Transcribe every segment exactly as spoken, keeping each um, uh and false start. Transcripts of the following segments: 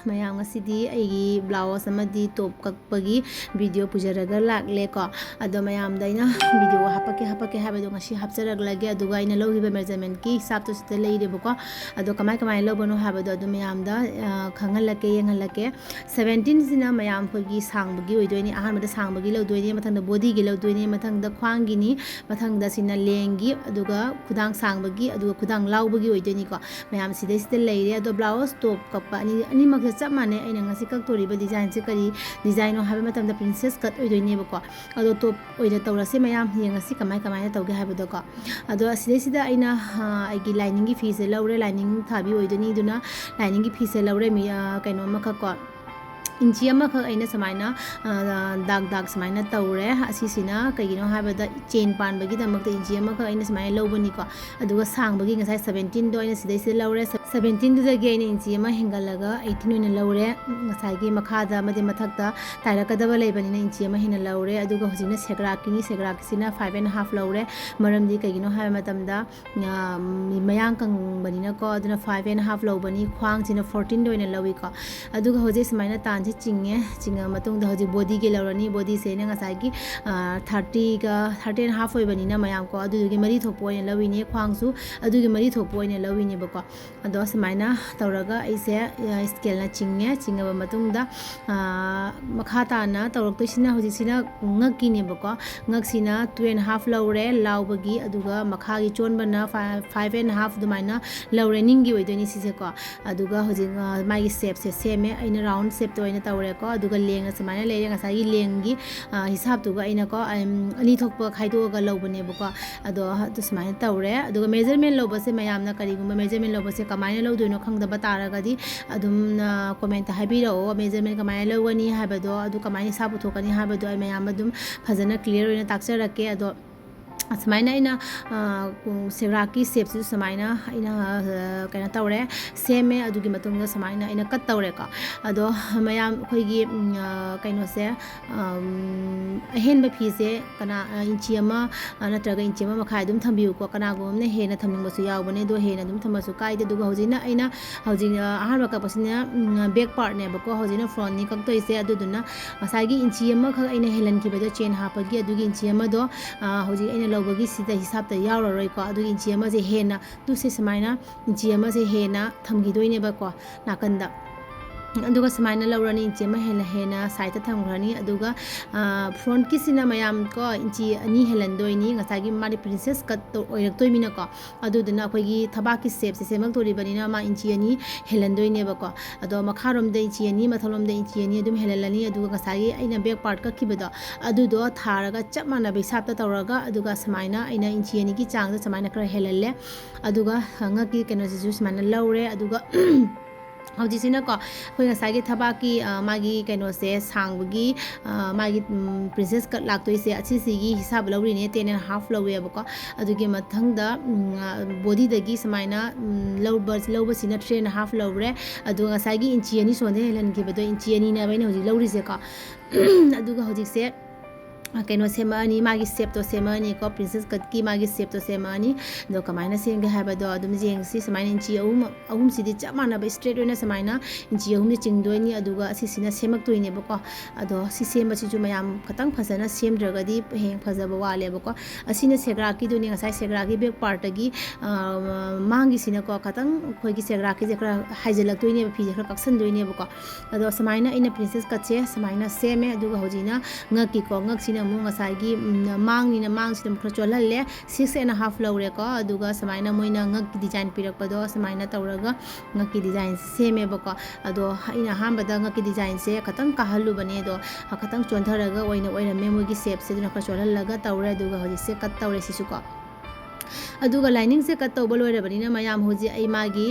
ꯃꯌꯥꯝ, ꯉꯁꯤꯗꯤ ꯑꯩꯒꯤ ꯕ꯭ꯂꯥꯎꯁ ꯑꯃꯗꯤ ꯇꯣꯞ ꯀꯛꯄꯒꯤ ꯚꯤꯗꯤꯑꯣ ꯄꯨꯖꯔꯒ ꯂꯥꯛꯂꯦꯀꯣ꯫ ꯑꯗꯣ ꯃꯌꯥꯝꯗ ꯑꯩꯅ ꯚꯤꯗꯤꯑꯣ ꯍꯥꯞꯄꯛꯀꯦ ꯍꯥꯞꯄꯛꯀꯦ ꯍꯥꯏꯕꯗꯣ ꯉꯁꯤ ꯍꯥꯞꯆꯔꯛꯂꯒꯦ꯫ ꯑꯗꯨꯒ ꯑꯩꯅ ꯂꯧꯈꯤꯕ ꯃꯦꯖꯔꯃꯦꯟꯠꯀꯤ ꯍꯤꯁꯥꯞꯇꯣ ꯁꯤꯗ ꯂꯩꯔꯦꯕꯀꯣ꯫ ꯑꯗꯣ ꯀꯃꯥꯏ ꯀꯃꯥꯏꯅ ꯂꯧꯕꯅꯣ ꯍꯥꯏꯕꯗꯣ ꯑꯗꯨ ꯃꯌꯥꯝꯗ, ꯑ, ꯈꯪꯍꯜꯂꯛꯀꯦ, ꯌꯦꯡꯍꯜꯂꯛꯀꯦ꯫ ꯁꯕꯦꯟꯇꯤꯟꯁꯤꯅ ꯃꯌꯥꯝ ꯑꯩꯈꯣꯏꯒꯤ ꯁꯥꯡꯕꯒꯤ ꯑꯣꯏꯗꯣꯏꯅꯤ꯫ ꯑꯍꯥꯟꯕꯗ ꯁꯥꯡꯕꯒꯤ ꯂꯧꯗꯣꯏꯅꯤ, ꯃꯊꯪꯗ ꯕꯣꯗꯤꯒꯤ ꯂꯧꯗꯣꯏꯅꯤ, ꯃꯊꯪꯗ ꯈ꯭ꯋꯥꯡꯒꯤꯅꯤ, ꯃꯊꯪꯗ ꯁꯤꯅ ꯂꯦꯡꯒꯤ, ꯑꯗꯨꯒ ꯈꯨꯗꯥꯡ ꯁꯥꯡꯕꯒꯤ, ꯑꯗꯨꯒ ꯈꯨꯗꯥꯡ ꯂꯥꯎꯕꯒꯤ ꯑꯣꯏꯗꯣꯏꯅꯤꯀꯣ꯫ ꯃꯌꯥꯝ ꯁꯤꯗꯩꯁꯤꯗ ꯂꯩꯔꯦ꯫ ꯑꯗꯣ ꯕ꯭ꯂꯥꯎꯁ ꯇꯣꯞ ꯀꯛꯄ ꯑꯅꯤ, ꯑꯅꯤꯃꯛꯁꯦ ꯆꯞ ꯃꯥꯟꯅꯩ꯫ ꯑꯩꯅ ꯉꯁꯤ ꯀꯛꯇꯣꯔꯤꯕ ꯗꯤꯖꯥꯏꯟꯁꯦ ꯀꯔꯤ ꯗꯤꯖꯥꯏꯟꯅꯣ ꯍꯥꯏꯕ ꯃꯇꯝꯗ ꯄ꯭ꯔꯤꯟꯁꯦꯁ ꯀꯠ ꯑꯣꯏꯗꯣꯏꯅꯦꯕꯀꯣ꯫ ꯑꯗꯣ ꯇꯣꯞ ꯑꯣꯏꯅ ꯇꯧꯔꯁꯦ ꯃꯌꯥꯝ, ꯌꯦꯡꯉꯁꯤ ꯀꯃꯥꯏ ꯀꯃꯥꯏꯅ ꯇꯧꯒꯦ ꯍꯥꯏꯕꯗꯣꯀꯣ꯫ ꯑꯗꯣ ꯑꯁꯤꯗꯩꯁꯤꯗ ꯑꯩꯅ, ꯑ, ꯑꯩꯒꯤ ꯂꯥꯏꯅꯤꯡꯒꯤ ꯐꯤꯁꯦ ꯂꯧꯔꯦ, ꯂꯥꯏꯅꯤꯡ ꯊꯥꯕꯤ ꯑꯣꯏꯗꯣꯏꯅꯤ꯫ ꯑꯗꯨꯅ ꯂꯥꯏꯅꯤꯡꯒꯤ ꯐꯤꯁꯦ ꯂꯧꯔꯦ, ꯃꯤ, ꯑ, ꯀꯩꯅꯣ ꯑꯃꯈꯛ ꯀꯣ, ꯏꯟꯆꯤ ꯑꯃꯈꯛ ꯑꯩꯅ ꯁꯨꯃꯥꯏꯅ, ꯑ, ꯗꯥꯛ ꯗꯥꯛ ꯁꯨꯃꯥꯏꯅ ꯇꯧꯔꯦ꯫ ꯑꯁꯤꯁꯤꯅ ꯀꯩꯒꯤꯅꯣ ꯍꯥꯏꯕꯗ ꯆꯦꯟ ꯄꯥꯟꯕꯒꯤꯗꯃꯛꯇ ꯏꯟꯆꯤ ꯑꯃꯈꯛ ꯑꯩꯅ ꯁꯨꯃꯥꯏꯅ ꯂꯧꯕꯅꯤꯀꯣ꯫ ꯑꯗꯨꯒ ꯁꯥꯡꯕꯒꯤ ꯉꯁꯥꯏ ꯁꯕꯦꯟꯇꯤꯟꯗꯣ ꯑꯩꯅ ꯁꯤꯗꯩꯁꯤꯗ ꯂꯧꯔꯦ꯫ ꯁꯕꯦꯟꯇꯤꯟꯗꯨꯗꯒꯤ ꯑꯩꯅ ꯏꯟꯆꯤ ꯑꯃ ꯍꯦꯟꯒꯠꯂꯒ ꯑꯩꯠꯇꯤꯟ ꯑꯣꯏꯅ ꯂꯧꯔꯦ꯫ ꯉꯁꯥꯏꯒꯤ ꯃꯈꯥꯗ ꯑꯃꯗꯤ ꯃꯊꯛꯇ ꯇꯥꯏꯔꯛꯀꯗꯕ ꯂꯩꯕꯅꯤꯅ ꯏꯟꯆꯤ ꯑꯃ ꯍꯦꯟꯅ ꯂꯧꯔꯦ꯫ ꯑꯗꯨꯒ ꯍꯧꯖꯤꯛꯅ ꯁꯦꯒ꯭ꯔꯥꯛꯀꯤꯅꯤ, ꯁꯦꯒ꯭ꯔꯥꯛꯀꯤꯁꯤꯅ ꯐꯥꯏꯚ ꯑꯦꯟ ꯍꯥꯐ ꯂꯧꯔꯦ꯫ ꯃꯔꯝꯗꯤ ꯀꯩꯒꯤꯅꯣ ꯍꯥꯏꯕ ꯃꯇꯝꯗ, ꯑ, ꯃꯤ ꯃꯌꯥꯡ ꯀꯪꯕꯅꯤꯅꯀꯣ, ꯑꯗꯨꯅ ꯐꯥꯏꯚ ꯑꯦꯟ ꯍꯥꯐ ꯂꯧꯕꯅꯤ꯫ ꯈ꯭ꯋꯥꯡꯁꯤꯅ ꯐꯣꯔꯇꯤꯟꯗ ꯑꯣꯏꯅ ꯂꯧꯏꯀꯣ꯫ ꯑꯗꯨꯒ ꯍꯧꯖꯤꯛ ꯁꯨꯃꯥꯏꯅ ꯇꯥꯟꯁꯦ ꯆꯤꯡꯉꯦ꯫ ꯆꯤꯡꯉ ꯃꯇꯨꯡꯗ ꯍꯧꯖꯤꯛ ꯕꯣꯗꯤꯒꯤ ꯂꯧꯔꯅꯤ꯫ ꯕꯣꯗꯤꯁꯦ ꯑꯩꯅ ꯉꯁꯥꯏꯒꯤ, ꯑ, ꯊꯥꯔꯇꯤꯒ, ꯊꯥꯔꯇꯤ ꯑꯦꯟ ꯍꯥꯐ ꯑꯣꯏꯕꯅꯤꯅ ꯃꯌꯥꯝꯀꯣ, ꯑꯗꯨꯗꯨꯒꯤ ꯃꯔꯤ ꯊꯣꯛꯄ ꯑꯣꯏꯅ ꯂꯧꯋꯤꯅꯦ꯫ ꯈ꯭ꯋꯥꯡꯁꯨ ꯑꯗꯨꯒꯤ ꯃꯔꯤ ꯊꯣꯛꯄ ꯑꯣꯏꯅ ꯂꯧꯋꯤꯅꯦꯕꯀꯣ꯫ ꯑꯗꯣ ꯁꯨꯃꯥꯏꯅ ꯇꯧꯔꯒ ꯑꯩꯁꯦ, ꯑ, ꯁ꯭ꯀꯦꯜꯅ ꯆꯤꯡꯉꯦ꯫ ꯆꯤꯡꯉꯕ ꯃꯇꯨꯡꯗ, ꯑ, ꯃꯈꯥ ꯇꯥꯅ ꯇꯧꯔꯛꯇꯣꯏꯁꯤꯅ ꯍꯧꯖꯤꯛꯁꯤꯅ ꯉꯛꯀꯤꯅꯦꯕꯀꯣ꯫ ꯉꯛꯁꯤꯅ ꯇꯨ ꯑꯦꯟ ꯍꯥꯐ ꯂꯧꯔꯦ ꯂꯥꯎꯕꯒꯤ, ꯑꯗꯨꯒ ꯃꯈꯥꯒꯤ ꯆꯣꯟꯕꯅ ꯐꯥꯏ-, ꯐꯥꯏꯚ ꯑꯦꯟ ꯍꯥꯐ ꯑꯗꯨꯃꯥꯏꯅ ꯂꯧꯔꯦ꯫ ꯅꯤꯡꯒꯤ ꯑꯣꯏꯗꯣꯏꯅꯤ ꯁꯤꯁꯦꯀꯣ꯫ ꯑꯗꯨꯒ ꯍꯧꯖꯤꯛ, ꯑ, ꯃꯥꯒꯤ ꯁꯦꯞꯁꯦ ꯁꯦꯝꯃꯦ꯫ ꯑꯩꯅ ꯔꯥꯎꯟ ꯁꯦꯞꯇ ꯑꯣꯏꯅ ꯇꯧꯔꯦꯀꯣ꯫ ꯑꯗꯨꯒ ꯂꯦꯡꯅ ꯁꯨꯃꯥꯏꯅ ꯂꯩꯔꯦ꯫ ꯉꯁꯥꯏꯒꯤ ꯂꯦꯡꯒꯤ, ꯑ, ꯍꯤꯁꯥꯞꯇꯨꯒ ꯑꯩꯅꯀꯣ, ꯑꯝ, ꯑꯅꯤ ꯊꯣꯛꯄ ꯈꯥꯏꯗꯣꯛꯑꯒ ꯂꯧꯕꯅꯦꯕꯀꯣ꯫ ꯑꯗꯣ ꯑꯗꯨ ꯁꯨꯃꯥꯏꯅ ꯇꯧꯔꯦ꯫ ꯑꯗꯨꯒ ꯃꯦꯖꯔꯃꯦꯟ ꯂꯧꯕꯁꯦ, ꯃꯌꯥꯝꯅ ꯀꯔꯤꯒꯨꯝꯕ ꯃꯦꯖꯔꯃꯦꯟ ꯂꯧꯕꯁꯦ ꯀꯃꯥꯏꯅ ꯂꯧꯗꯣꯏꯅꯣ ꯈꯪꯗꯕ ꯇꯥꯔꯒꯗꯤ ꯑꯗꯨꯝ, ꯑ, ꯀꯣꯃꯦꯟꯇ ꯍꯥꯏꯕꯤꯔꯛꯑꯣ꯫ ꯃꯦꯖꯔꯃꯦꯟ ꯀꯃꯥꯏꯅ ꯂꯧꯒꯅꯤ ꯍꯥꯏꯕꯗꯣ, ꯑꯗꯨ ꯀꯃꯥꯏꯅ ꯍꯤꯁꯥꯞ ꯄꯨꯊꯣꯛꯀꯅꯤ ꯍꯥꯏꯕꯗꯣ ꯑꯩ ꯃꯌꯥꯝ ꯑꯗꯨꯝ ꯐꯖꯅ ꯀ꯭ꯂꯤꯌꯥꯔ ꯑꯣꯏꯅ ꯇꯥꯛꯆꯔꯛꯀꯦ꯫ ꯑꯗꯣ ꯁꯨꯃꯥꯏꯅ ꯑꯩꯅ ꯁꯦꯒ꯭ꯔꯥꯛꯀꯤ ꯁꯦꯞꯁꯤꯁꯨ ꯁꯨꯃꯥꯏꯅ ꯑꯩꯅ ꯀꯩꯅꯣ ꯇꯧꯔꯦ, ꯁꯦꯝꯃꯦ꯫ ꯑꯗꯨꯒꯤ ꯃꯇꯨꯡꯗ ꯁꯨꯃꯥꯏꯅ ꯑꯩꯅ ꯀꯠ ꯇꯧꯔꯦꯀꯣ꯫ ꯑꯗꯣ ꯃꯌꯥꯝ ꯑꯩꯈꯣꯏꯒꯤ ꯀꯩꯅꯣꯁꯦ, ꯑꯍꯦꯟꯕ ꯐꯤꯁꯦ ꯀꯅꯥ, ꯏꯟꯆꯤ ꯑꯃ ꯅꯠꯇ꯭ꯔꯒ ꯏꯟꯆꯤ ꯑꯃ ꯃꯈꯥꯏ ꯑꯗꯨꯝ ꯊꯝꯕꯤꯌꯨꯀꯣ꯫ ꯀꯅꯥꯒꯨꯝꯕ ꯑꯃꯅ ꯍꯦꯟꯅ ꯊꯝꯅꯤꯡꯕꯁꯨ ꯌꯥꯎꯕꯅꯦ, ꯑꯗꯣ ꯍꯦꯟꯅ ꯑꯗꯨꯝ ꯊꯝꯃꯁꯨ ꯀꯥꯏꯗꯦ꯫ ꯑꯗꯨꯒ ꯍꯧꯖꯤꯛꯅ ꯑꯩꯅ ꯍꯧꯖꯤꯛ ꯑꯍꯥꯟꯕ ꯀꯛꯄꯁꯤꯅ ꯕꯦꯛ ꯄꯥꯔꯠꯅꯦꯕꯀꯣ꯫ ꯍꯧꯖꯤꯛꯅ ꯐ꯭ꯔꯣꯟꯠꯅꯤ ꯀꯛꯇꯣꯏꯁꯦ꯫ ꯑꯗꯨꯗꯨꯅ ꯉꯁꯥꯏꯒꯤ ꯏꯟꯆꯤ ꯑꯃꯈꯛ ꯑꯩꯅ ꯍꯦꯜꯍꯟꯈꯤꯕꯗꯣ, ꯆꯦꯟ ꯍꯥꯞꯄꯒꯤ ꯑꯗꯨꯒꯤ ꯏꯟꯆꯤ ꯑꯃꯗꯣ ꯍꯧꯖꯤꯛ ꯑꯩꯅ ꯂꯧꯕꯒꯤ ꯁꯤꯗ ꯍꯤꯁꯥꯞꯇ ꯌꯥꯎꯔꯔꯣꯏꯀꯣ꯫ ꯑꯗꯨꯒꯤ ꯏꯟꯆꯤ ꯑꯃꯁꯦ ꯍꯦꯟꯅ, ꯇꯨꯁꯦ ꯁꯨꯃꯥꯏꯅ ꯏꯟꯆꯤ ꯑꯃꯁꯦ ꯍꯦꯟꯅ ꯊꯝꯈꯤꯗꯣꯏꯅꯦꯕꯀꯣ ꯅꯥꯀꯟꯗ꯫ ꯑꯗꯨꯒ ꯁꯨꯃꯥꯏꯅ ꯂꯧꯔꯅꯤ, ꯏꯟꯆꯤ ꯑꯃ ꯍꯦꯟꯅ ꯍꯦꯟꯅ ꯁꯥꯏꯗꯇ ꯊꯝꯈ꯭ꯔꯅꯤ꯫ ꯑꯗꯨꯒ ꯐ꯭ꯔꯣꯟꯠꯀꯤꯁꯤꯅ ꯃꯌꯥꯝ ꯀꯣ ꯏꯟꯆꯤ ꯑꯅꯤ ꯍꯦꯜꯍꯟꯗꯣꯏꯅꯤ, ꯉꯁꯥꯏꯒꯤ ꯃꯥꯗꯤ ꯄ꯭ꯔꯤꯟꯁꯦꯁ ꯀꯠꯇꯣ ꯑꯣꯏꯔꯛꯇꯣꯏꯅꯤꯅꯀꯣ꯫ ꯑꯗꯨꯗꯨꯅ ꯑꯩꯈꯣꯏꯒꯤ ꯊꯕꯥꯛꯀꯤ ꯁꯦꯞꯁꯦ ꯁꯦꯝꯃꯛꯇꯣꯔꯤꯕꯅꯤꯅ ꯃꯥ ꯏꯟꯆꯤ ꯑꯅꯤ ꯍꯦꯜꯍꯟꯗꯣꯏꯅꯦꯕꯀꯣ꯫ ꯑꯗꯣ ꯃꯈꯥꯔꯣꯝꯗ ꯏꯟꯆꯤ ꯑꯅꯤ, ꯃꯊꯛꯂꯣꯝꯗ ꯏꯟꯆꯤ ꯑꯅꯤ ꯑꯗꯨꯝ ꯍꯦꯜꯍꯜꯂꯅꯤ꯫ ꯑꯗꯨꯒ ꯉꯁꯥꯏꯒꯤ ꯑꯩꯅ ꯕꯦꯛ ꯄꯥꯔꯠ ꯀꯛꯈꯤꯕꯗꯣ ꯑꯗꯨꯗꯣ ꯊꯥꯔꯒ ꯆꯞ ꯃꯥꯟꯅꯕ ꯍꯤꯁꯥꯞꯇ ꯇꯧꯔꯒ, ꯑꯗꯨꯒ ꯁꯨꯃꯥꯏꯅ ꯑꯩꯅ ꯏꯟꯆꯤ ꯑꯅꯤꯒꯤ ꯆꯥꯡꯗ ꯁꯨꯃꯥꯏꯅ ꯈꯔ ꯍꯦꯜꯍꯜꯂꯦ꯫ ꯑꯗꯨꯒ ꯉꯛꯀꯤ ꯀꯩꯅꯣꯁꯤꯁꯨ ꯁꯨꯃꯥꯏꯅ ꯂꯧꯔꯦ꯫ ꯑꯗꯨꯒ ꯍꯧꯖꯤꯛꯁꯤꯅꯀꯣ ꯑꯩꯈꯣꯏ ꯉꯁꯥꯏꯒꯤ ꯊꯕꯥꯛꯀꯤ ꯃꯥꯒꯤ ꯀꯩꯅꯣꯁꯦ ꯁꯥꯡꯕꯒꯤ ꯃꯥꯒꯤ ꯄ꯭ꯔꯤꯟꯁꯦꯁ ꯀꯠ ꯂꯥꯛꯇꯣꯏꯁꯦ ꯑꯁꯤꯁꯤꯒꯤ ꯍꯤꯁꯥꯕ ꯂꯧꯔꯤꯅꯦ, ꯇꯦꯟ ꯑꯦꯟ ꯍꯥꯐ ꯂꯧꯋꯦꯕꯀꯣ꯫ ꯑꯗꯨꯒꯤ ꯃꯊꯪꯗ ꯕꯣꯗꯤꯗꯒꯤ ꯁꯨꯃꯥꯏꯅ ꯂꯧꯕ, ꯂꯧꯕꯁꯤꯅ ꯊ꯭ꯔꯤ ꯑꯦꯟ ꯍꯥꯐ ꯂꯧꯔꯦ꯫ ꯑꯗꯣ ꯉꯁꯥꯏꯒꯤ ꯏꯟꯆꯤ ꯑꯅꯤ ꯁꯣꯟꯗ ꯍꯦꯜꯍꯟꯈꯤꯕꯗꯣ, ꯏꯟꯆꯤ ꯑꯅꯤꯅꯦꯕ ꯑꯩꯅ ꯍꯧꯖꯤꯛ ꯂꯧꯔꯤꯁꯦꯀꯣ꯫ ꯑꯗꯨꯒ ꯍꯧꯖꯤꯛꯁꯦ ꯀꯩꯅꯣ ꯁꯦꯝꯃꯛꯑꯅꯤ, ꯃꯥꯒꯤ ꯁꯦꯞꯇꯣ ꯁꯦꯝꯃꯛꯑꯅꯤꯀꯣ, ꯄ꯭ꯔꯤꯟꯁꯦꯁ ꯀꯠꯀꯤ ꯃꯥꯒꯤ ꯁꯦꯞꯇꯣ ꯁꯦꯝꯃꯛꯑꯅꯤ꯫ ꯑꯗꯣ ꯀꯃꯥꯏꯅ ꯁꯦꯝꯒꯦ ꯍꯥꯏꯕꯗꯣ ꯑꯗꯨꯝ ꯌꯦꯡꯁꯤ꯫ ꯁꯨꯃꯥꯏꯅ ꯏꯟꯆꯤ ꯑꯍꯨꯝ, ꯑꯍꯨꯝꯁꯤꯗꯤ ꯆꯞ ꯃꯥꯟꯅꯕ ꯏꯁꯇ꯭ꯔꯦꯠ ꯑꯣꯏꯅ ꯁꯨꯃꯥꯏꯅ ꯏꯟꯆꯤ ꯑꯍꯨꯝꯁꯦ ꯆꯤꯡꯗꯣꯏꯅꯤ꯫ ꯑꯗꯨꯒ ꯑꯁꯤꯁꯤꯅ ꯁꯦꯝꯃꯛꯇꯣꯏꯅꯦꯕꯀꯣ꯫ ꯑꯗꯣ ꯁꯤ ꯁꯦꯝꯕꯁꯤꯁꯨ ꯃꯌꯥꯝ ꯈꯇꯪ ꯐꯖꯅ ꯁꯦꯝꯗ꯭ꯔꯒꯗꯤ ꯍꯌꯦꯡ ꯐꯖꯕ ꯋꯥꯠꯂꯦꯕꯀꯣ꯫ ꯑꯁꯤꯅ ꯁꯦꯒ꯭ꯔꯥꯛꯀꯤꯗꯨꯅꯤ, ꯉꯁꯥꯏ ꯁꯦꯒ꯭ꯔꯥꯛꯀꯤ ꯕꯦꯛ ꯄꯥꯔꯠꯇꯒꯤ ꯃꯥꯡꯒꯤꯁꯤꯅꯀꯣ ꯈꯇꯪ ꯑꯩꯈꯣꯏꯒꯤ ꯁꯦꯒ꯭ꯔꯥꯛꯀꯤꯁꯦ ꯈꯔ ꯍꯥꯏꯖꯤꯜꯂꯛꯇꯣꯏꯅꯦꯕ, ꯐꯤꯁꯦ ꯈꯔ ꯀꯛꯁꯟꯗꯣꯏꯅꯦꯕꯀꯣ꯫ ꯑꯗꯣ ꯁꯨꯃꯥꯏꯅ ꯑꯩꯅ ꯄ꯭ꯔꯤꯟꯁꯦꯁ ꯀꯠꯁꯦ ꯁꯨꯃꯥꯏꯅ ꯁꯦꯝꯃꯦ꯫ ꯑꯗꯨꯒ ꯍꯧꯖꯤꯛꯅ ꯉꯛꯀꯤꯀꯣ, ꯉꯛꯁꯤꯅ ꯑꯃꯨꯛ ꯉꯁꯥꯏꯒꯤ ꯃꯥꯡꯅꯤꯅ ꯃꯥꯡꯁꯤꯗ ꯑꯃꯨꯛ ꯈꯔ ꯆꯣꯜꯍꯜꯂꯦ꯫ ꯁꯤꯛꯁ ꯑꯦꯟ ꯍꯥꯐ ꯂꯧꯔꯦꯀꯣ꯫ ꯑꯗꯨꯒ ꯁꯨꯃꯥꯏꯅ ꯃꯣꯏꯅ ꯉꯛꯀꯤ ꯗꯤꯖꯥꯏꯟ ꯄꯤꯔꯛꯄꯗꯣ ꯁꯨꯃꯥꯏꯅ ꯇꯧꯔꯒ ꯉꯛꯀꯤ ꯗꯤꯖꯥꯏꯟꯁꯦ ꯁꯦꯝꯃꯦꯕꯀꯣ꯫ ꯑꯗꯣ ꯑꯩꯅ ꯑꯍꯥꯟꯕꯗ ꯉꯛꯀꯤ ꯗꯤꯖꯥꯏꯟꯁꯦ ꯈꯇꯪ ꯀꯥꯍꯜꯂꯨꯕꯅꯦ, ꯑꯗꯣ ꯈꯇꯪ ꯆꯣꯟꯊꯔꯒ ꯑꯣꯏꯅ ꯑꯣꯏꯔꯝꯃꯦ ꯃꯣꯏꯒꯤ ꯁꯦꯞꯁꯦ꯫ ꯑꯗꯨꯅ ꯈꯔ ꯆꯣꯜꯍꯜꯂꯒ ꯇꯧꯔꯦ꯫ ꯑꯗꯨꯒ ꯍꯧꯖꯤꯛꯁꯦ ꯀꯠ ꯇꯧꯔꯦ ꯁꯤꯁꯨꯀꯣ꯫ ꯑꯗꯨꯒ ꯂꯥꯏꯅꯤꯡꯁꯦ ꯀꯠ ꯇꯧꯕ ꯂꯣꯏꯔꯕꯅꯤꯅ ꯃꯌꯥꯝ ꯍꯧꯖꯤꯛ ꯑꯩ ꯃꯥꯒꯤ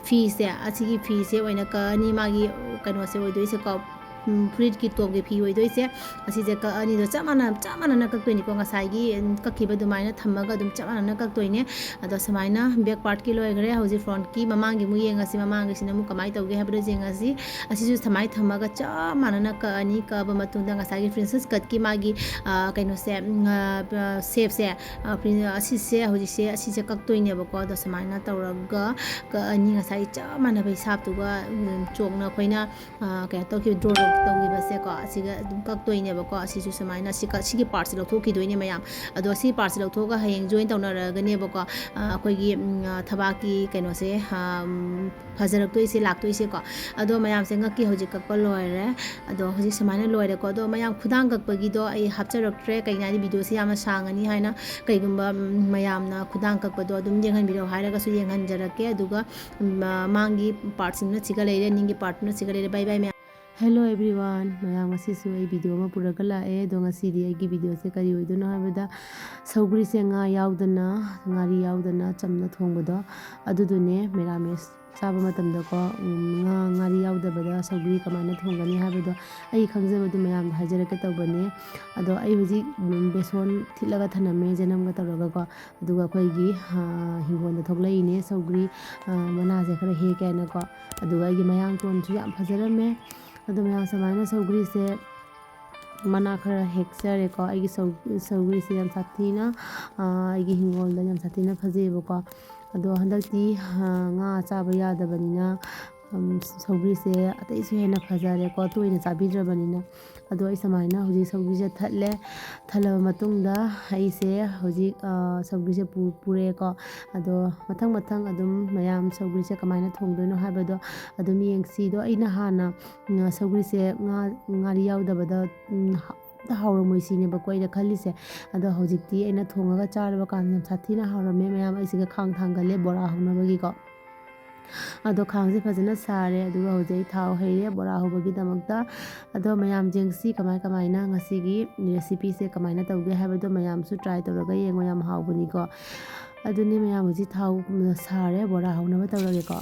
ꯐꯤꯁꯦ, ꯑꯁꯤꯒꯤ ꯐꯤꯁꯦ ꯑꯣꯏꯅ ꯀꯛꯑꯅꯤ꯫ ꯃꯥꯒꯤ ꯀꯩꯅꯣꯁꯦ ꯑꯣꯏꯗꯣꯏꯁꯦꯀꯣ, ꯎꯝ, ꯐꯨꯔꯤꯠꯀꯤ ꯇꯣꯞꯀꯤ ꯐꯤ ꯑꯣꯏꯗꯣꯏꯁꯦ꯫ ꯑꯁꯤꯁꯦ ꯀꯛꯑꯅꯤ꯫ ꯑꯗꯣ ꯆꯞ ꯃꯥꯟꯅ, ꯆꯞ ꯃꯥꯟꯅꯅ ꯀꯛꯇꯣꯏꯅꯤꯀꯣ꯫ ꯉꯁꯥꯏꯒꯤ, ꯎꯝ, ꯀꯛꯈꯤꯕ ꯑꯗꯨꯃꯥꯏꯅ ꯊꯝꯃꯒ ꯑꯗꯨꯝ ꯆꯞ ꯃꯥꯟꯅꯅ ꯀꯛꯇꯣꯏꯅꯦ꯫ ꯑꯗꯣ ꯁꯨꯃꯥꯏꯅ back partꯀꯤ ꯂꯣꯏꯈ꯭ꯔꯦ꯫ ꯍꯧꯖꯤꯛ frontꯀꯤ ꯃꯃꯥꯡꯒꯤ ꯑꯃꯨꯛ ꯌꯦꯡꯉꯁꯤ꯫ ꯃꯃꯥꯡꯒꯤꯁꯤꯅ ꯑꯃꯨꯛ ꯀꯃꯥꯏꯅ ꯇꯧꯒꯦ ꯍꯥꯏꯕꯗꯣ ꯌꯦꯡꯉꯁꯤ꯫ ꯑꯁꯤꯁꯨ ꯁꯨꯃꯥꯏꯅ ꯊꯝꯃꯒ ꯆꯞ ꯃꯥꯟꯅꯅ ꯀꯛꯑꯅꯤ꯫ ꯀꯛꯑꯕ ꯃꯇꯨꯡꯗ ꯉꯁꯥꯏꯒꯤ princess cutꯀꯤ ꯃꯥꯒꯤ, ꯑ, ꯀꯩꯅꯣꯁꯦ, ꯎꯝ, ꯑ, ꯑ, shapeꯁꯦ, ꯑ, prin-, ꯑꯁꯤꯁꯦ ꯍꯧꯖꯤꯛꯁꯦ ꯑꯁꯤꯁꯦ ꯀꯛꯇꯣꯏꯅꯦꯕꯀꯣ꯫ ꯑꯗꯣ ꯁꯨꯃꯥꯏꯅ ꯇꯧꯔꯒ ꯀꯛꯑꯅꯤ꯫ ꯉꯁꯥꯏ ꯆꯞ ꯃꯥꯟꯅꯕ ꯍꯤꯁꯥꯞꯇꯨꯒ, ꯎꯝ, ꯆꯣꯛꯅ ꯑꯩꯈꯣꯏꯅ ꯑ, ꯀꯩꯅꯣ ꯇꯧꯈꯤꯕ, draw ꯇꯧꯈꯤꯕꯁꯦꯀꯣ, ꯑꯁꯤꯒ ꯑꯗꯨꯝ ꯀꯛꯇꯣꯏꯅꯦꯕꯀꯣ꯫ ꯑꯁꯤꯁꯨ ꯁꯨꯃꯥꯏꯅ ꯁꯤ ꯀ-, ꯁꯤꯒꯤ partꯁꯦ ꯂꯧꯊꯣꯛꯈꯤꯗꯣꯏꯅꯦ ꯃꯌꯥꯝ꯫ ꯑꯗꯣ ꯁꯤ partꯁꯦ ꯂꯧꯊꯣꯛꯑꯒ ꯍꯌꯦꯡ join ꯇꯧꯅꯔꯒꯅꯦꯕꯀꯣ, ꯑ, ꯑꯩꯈꯣꯏꯒꯤ, ꯎꯝ, ꯑ, ꯊꯕꯥꯛꯀꯤ ꯀꯩꯅꯣꯁꯦ, ꯑ, ꯎꯝ, ꯐꯖꯔꯛꯇꯣꯏꯁꯦ, ꯂꯥꯛꯇꯣꯏꯁꯦꯀꯣ꯫ ꯑꯗꯣ ꯃꯌꯥꯝꯁꯦ ꯉꯛꯀꯤ ꯍꯧꯖꯤꯛ ꯀꯛꯄ ꯂꯣꯏꯔꯦ꯫ ꯑꯗꯣ ꯍꯧꯖꯤꯛ ꯁꯨꯃꯥꯏꯅ ꯂꯣꯏꯔꯦꯀꯣ꯫ ꯑꯗꯣ ꯃꯌꯥꯝ ꯈꯨꯗꯥꯡ ꯀꯛꯄꯒꯤꯗꯣ ꯑꯩ ꯍꯥꯞꯆꯔꯛꯇ꯭ꯔꯦ, ꯀꯩꯒꯤꯅꯣ ꯍꯥꯏꯗꯤ videoꯁꯦ ꯌꯥꯝꯅ ꯁꯥꯡꯉꯅꯤ ꯍꯥꯏꯅ, ꯀꯩꯒꯨꯝꯕ, ꯎꯝ, ꯃꯌꯥꯝꯅ ꯈꯨꯗꯥꯡ ꯀꯛꯄꯗꯣ ꯑꯗꯨꯝ ꯌꯦꯡꯍꯟꯕꯤꯔꯛꯑꯣ ꯍꯥꯏꯔꯒꯁꯨ ꯌꯦꯡꯍꯟꯖꯔꯛꯀꯦ꯫ ꯑꯗꯨꯒ ꯃ-, ꯃꯥꯡꯒꯤ partꯁꯤꯡꯗꯨꯅ ꯁꯤꯒ ꯂꯩꯔꯦ, ꯅꯤꯡꯒꯤ partꯇꯨꯅ ꯁꯤꯒ ꯂꯩꯔꯦ꯫ Bye bye ꯃꯌꯥꯝ꯫ Hello everyone, ꯃꯌꯥꯝ, ꯉꯁꯤꯁꯨ ꯑꯩ video ꯑꯃ ꯄꯨꯔꯒ ꯂꯥꯛꯑꯦ꯫ ꯑꯗꯣ ꯉꯁꯤꯗꯤ ꯑꯩꯒꯤ videoꯁꯦ ꯀꯔꯤ ꯑꯣꯏꯗꯣꯏꯅꯣ ꯍꯥꯏꯕꯗ, ꯁꯧꯒ꯭ꯔꯤꯁꯦ ꯉꯥ ꯌꯥꯎꯗꯅ, ꯉꯥꯔꯤ ꯌꯥꯎꯗꯅ ꯆꯝꯅ ꯊꯣꯡꯕꯗꯣ, ꯑꯗꯨꯗꯨꯅꯦ꯫ ꯃꯦꯔꯥꯃꯦꯁ ꯆꯥꯕ ꯃꯇꯝꯗꯀꯣ, ꯎꯝ, ꯉꯥ, ꯉꯥꯔꯤ ꯌꯥꯎꯗꯕꯗ ꯁꯧꯒ꯭ꯔꯤ ꯀꯃꯥꯏꯅ ꯊꯣꯡꯒꯅꯤ ꯍꯥꯏꯕꯗꯣ ꯑꯩ ꯈꯪꯖꯕꯗꯨ ꯃꯌꯥꯝꯗ ꯍꯥꯏꯖꯔꯛꯀꯦ ꯇꯧꯕꯅꯦ꯫ ꯑꯗꯣ ꯑꯩ ꯍꯧꯖꯤꯛ, ꯎꯝ, ꯕꯦꯁꯣꯟ ꯊꯤꯠꯂꯒ ꯊꯅꯝꯃꯦ, ꯆꯅꯝꯒ ꯇꯧꯔꯒꯀꯣ꯫ ꯑꯗꯨꯒ ꯑꯩꯈꯣꯏꯒꯤ, ꯑ, ꯍꯤꯡꯒꯣꯜꯗ ꯊꯣꯛꯂꯛꯏꯅꯦ ꯁꯧꯒ꯭ꯔꯤ, ꯑ, ꯃꯅꯥꯁꯦ ꯈꯔ ꯍꯦꯛꯀꯦ ꯍꯥꯏꯅꯀꯣ꯫ ꯑꯗꯨꯒ ꯑꯩꯒꯤ ꯃꯌꯥꯡꯇꯣꯟꯁꯨ ꯌꯥꯝ ꯐꯖꯔꯝꯃꯦ꯫ ꯑꯗꯣ ꯃꯌꯥꯝ ꯁꯨꯃꯥꯏꯅ ꯁꯧꯒ꯭ꯔꯤꯁꯦ ꯃꯅꯥ ꯈꯔ ꯍꯦꯛꯆꯔꯦꯀꯣ꯫ ꯑꯩꯒꯤ ꯁꯧ-, ꯁꯧꯒ꯭ꯔꯤꯁꯦ ꯌꯥꯝ ꯁꯥꯊꯤꯅ, ꯑ, ꯑꯩꯒꯤ ꯍꯤꯡꯒꯣꯜꯗ ꯌꯥꯝ ꯁꯥꯊꯤꯅ ꯐꯖꯩꯌꯦꯕꯀꯣ꯫ ꯑꯗꯣ ꯍꯟꯗꯛꯇꯤ, ꯑ, ꯉꯥ ꯆꯥꯕ ꯌꯥꯗꯕꯅꯤꯅ, ꯎꯝ, ꯁꯧꯒ꯭ꯔꯤꯁꯦ ꯑꯇꯩꯁꯨ ꯍꯦꯟꯅ ꯐꯖꯔꯦꯀꯣ, ꯇꯣꯏꯅ ꯆꯥꯕꯤꯗ꯭ꯔꯕꯅꯤꯅ꯫ ꯑꯗꯣ ꯑꯩ ꯁꯨꯃꯥꯏꯅ ꯍꯧꯖꯤꯛ ꯁꯧꯒ꯭ꯔꯤꯁꯦ ꯊꯠꯂꯦ꯫ ꯊꯠꯂꯕ ꯃꯇꯨꯡꯗ ꯑꯩꯁꯦ ꯍꯧꯖꯤꯛ, ꯑ, ꯁꯧꯒ꯭ꯔꯤꯁꯦ ꯄꯨ-, ꯄꯨꯔꯛꯑꯦꯀꯣ꯫ ꯑꯗꯣ ꯃꯊꯪ ꯃꯊꯪ ꯑꯗꯨꯝ ꯃꯌꯥꯝ ꯁꯧꯒ꯭ꯔꯤꯁꯦ ꯀꯃꯥꯏꯅ ꯊꯣꯡꯗꯣꯏꯅꯣ ꯍꯥꯏꯕꯗꯣ ꯑꯗꯨꯝ ꯌꯦꯡꯁꯤ꯫ ꯑꯗꯣ ꯑꯩꯅ ꯍꯥꯟꯅ, ꯎꯝ, ꯁꯧꯒ꯭ꯔꯤꯁꯦ ꯉꯥ, ꯉꯥꯔꯤ ꯌꯥꯎꯗꯕꯗ, ꯎꯝ, ꯍꯥ-, ꯑꯝꯇ ꯍꯥꯎꯔꯝꯃꯣꯏ ꯁꯤꯅꯦꯕꯀꯣ ꯑꯩꯅ ꯈꯜꯂꯤꯁꯦ꯫ ꯑꯗꯣ ꯍꯧꯖꯤꯛꯇꯤ ꯑꯩꯅ ꯊꯣꯡꯉꯒ ꯆꯥꯔꯕ ꯀꯥꯟꯗ ꯌꯥꯝ ꯁꯥꯊꯤꯅ ꯍꯥꯎꯔꯝꯃꯦ ꯃꯌꯥꯝ꯫ ꯑꯩꯁꯤꯒ ꯈꯥꯡ ꯊꯥꯡꯒꯠꯂꯦ ꯕꯣꯔꯥ ꯍꯧꯅꯕꯒꯤꯀꯣ꯫ ꯑꯗꯣ ꯈꯥꯡꯁꯦ ꯐꯖꯅ ꯁꯥꯔꯦ, ꯑꯗꯨꯒ ꯍꯧꯖꯤꯛ ꯑꯩ ꯊꯥꯎ ꯍꯩꯔꯦ ꯕꯣꯔꯥ ꯍꯧꯕꯒꯤꯗꯃꯛꯇ꯫ ꯑꯗꯣ ꯃꯌꯥꯝ ꯌꯦꯡꯁꯤ ꯀꯃꯥꯏ ꯀꯃꯥꯏꯅ ꯉꯁꯤꯒꯤ recipeꯁꯦ ꯀꯃꯥꯏꯅ ꯇꯧꯒꯦ ꯍꯥꯏꯕꯗꯣ ꯃꯌꯥꯝꯁꯨ try ꯇꯧꯔꯒ ꯌꯦꯡꯉꯣ, ꯌꯥꯝ ꯍꯥꯎꯕꯅꯤꯀꯣ꯫ ꯑꯗꯨꯅꯤ ꯃꯌꯥꯝ, ꯍꯧꯖꯤꯛ ꯊꯥꯎ ꯁꯥꯔꯦ, ꯕꯣꯔꯥ ꯍꯧꯅꯕ ꯇꯧꯔꯒꯦꯀꯣ꯫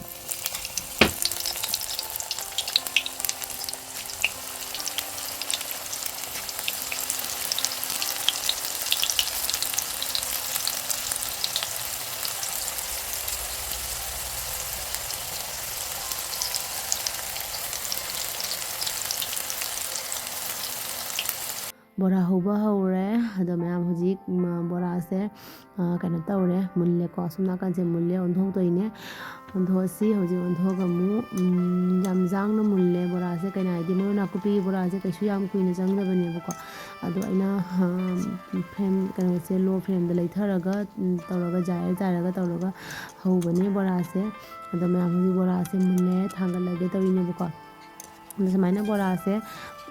ꯕꯣꯔꯥ ꯍꯧꯕ ꯍꯧꯔꯦ꯫ ꯑꯗꯣ ꯃꯌꯥꯝ, ꯍꯧꯖꯤꯛ ꯕꯣꯔꯥꯁꯦ ꯀꯩꯅꯣ ꯇꯧꯔꯦ, ꯃꯨꯜꯂꯦꯀꯣ꯫ ꯑꯁꯣꯝ ꯅꯥꯀꯟꯁꯦ ꯃꯨꯜꯂꯦ, ꯑꯣꯟꯊꯣꯛꯇꯣꯏꯅꯦ꯫ ꯑꯣꯟꯊꯣꯛꯑꯁꯤ꯫ ꯍꯧꯖꯤꯛ ꯑꯣꯟꯊꯣꯛꯑꯒ ꯑꯃꯨꯛ ꯌꯥꯝ ꯌꯥꯡꯅ ꯃꯨꯜꯂꯦ ꯕꯣꯔꯥꯁꯦ꯫ ꯀꯩꯅꯣ ꯍꯥꯏꯗꯤ, ꯃꯔꯣꯏ ꯅꯥꯀꯨꯞꯄꯤꯒꯤ ꯕꯣꯔꯥꯁꯦ ꯀꯩꯁꯨ ꯌꯥꯝ ꯀꯨꯏꯅ ꯆꯪꯗꯕꯅꯦꯕꯀꯣ꯫ ꯑꯗꯣ ꯑꯩꯅ ꯐ꯭ꯂꯦꯝ ꯀꯩꯅꯣꯁꯦ ꯂꯣ ꯐ꯭ꯂꯦꯝꯗ ꯂꯩꯊꯔꯒ ꯇꯧꯔꯒ, ꯖꯥꯏꯔ ꯖꯥꯏꯔꯒ ꯇꯧꯔꯒ ꯍꯧꯕꯅꯦ ꯕꯣꯔꯥꯁꯦ꯫ ꯑꯗꯣ ꯃꯌꯥꯝ, ꯍꯧꯖꯤꯛ ꯕꯣꯔꯥꯁꯦ ꯃꯨꯜꯂꯦ, ꯊꯥꯡꯒꯠꯂꯒꯦ ꯇꯧꯔꯤꯅꯦꯕꯀꯣ꯫ ꯑꯗꯣ ꯁꯨꯃꯥꯏꯅ ꯕꯣꯔꯥꯁꯦ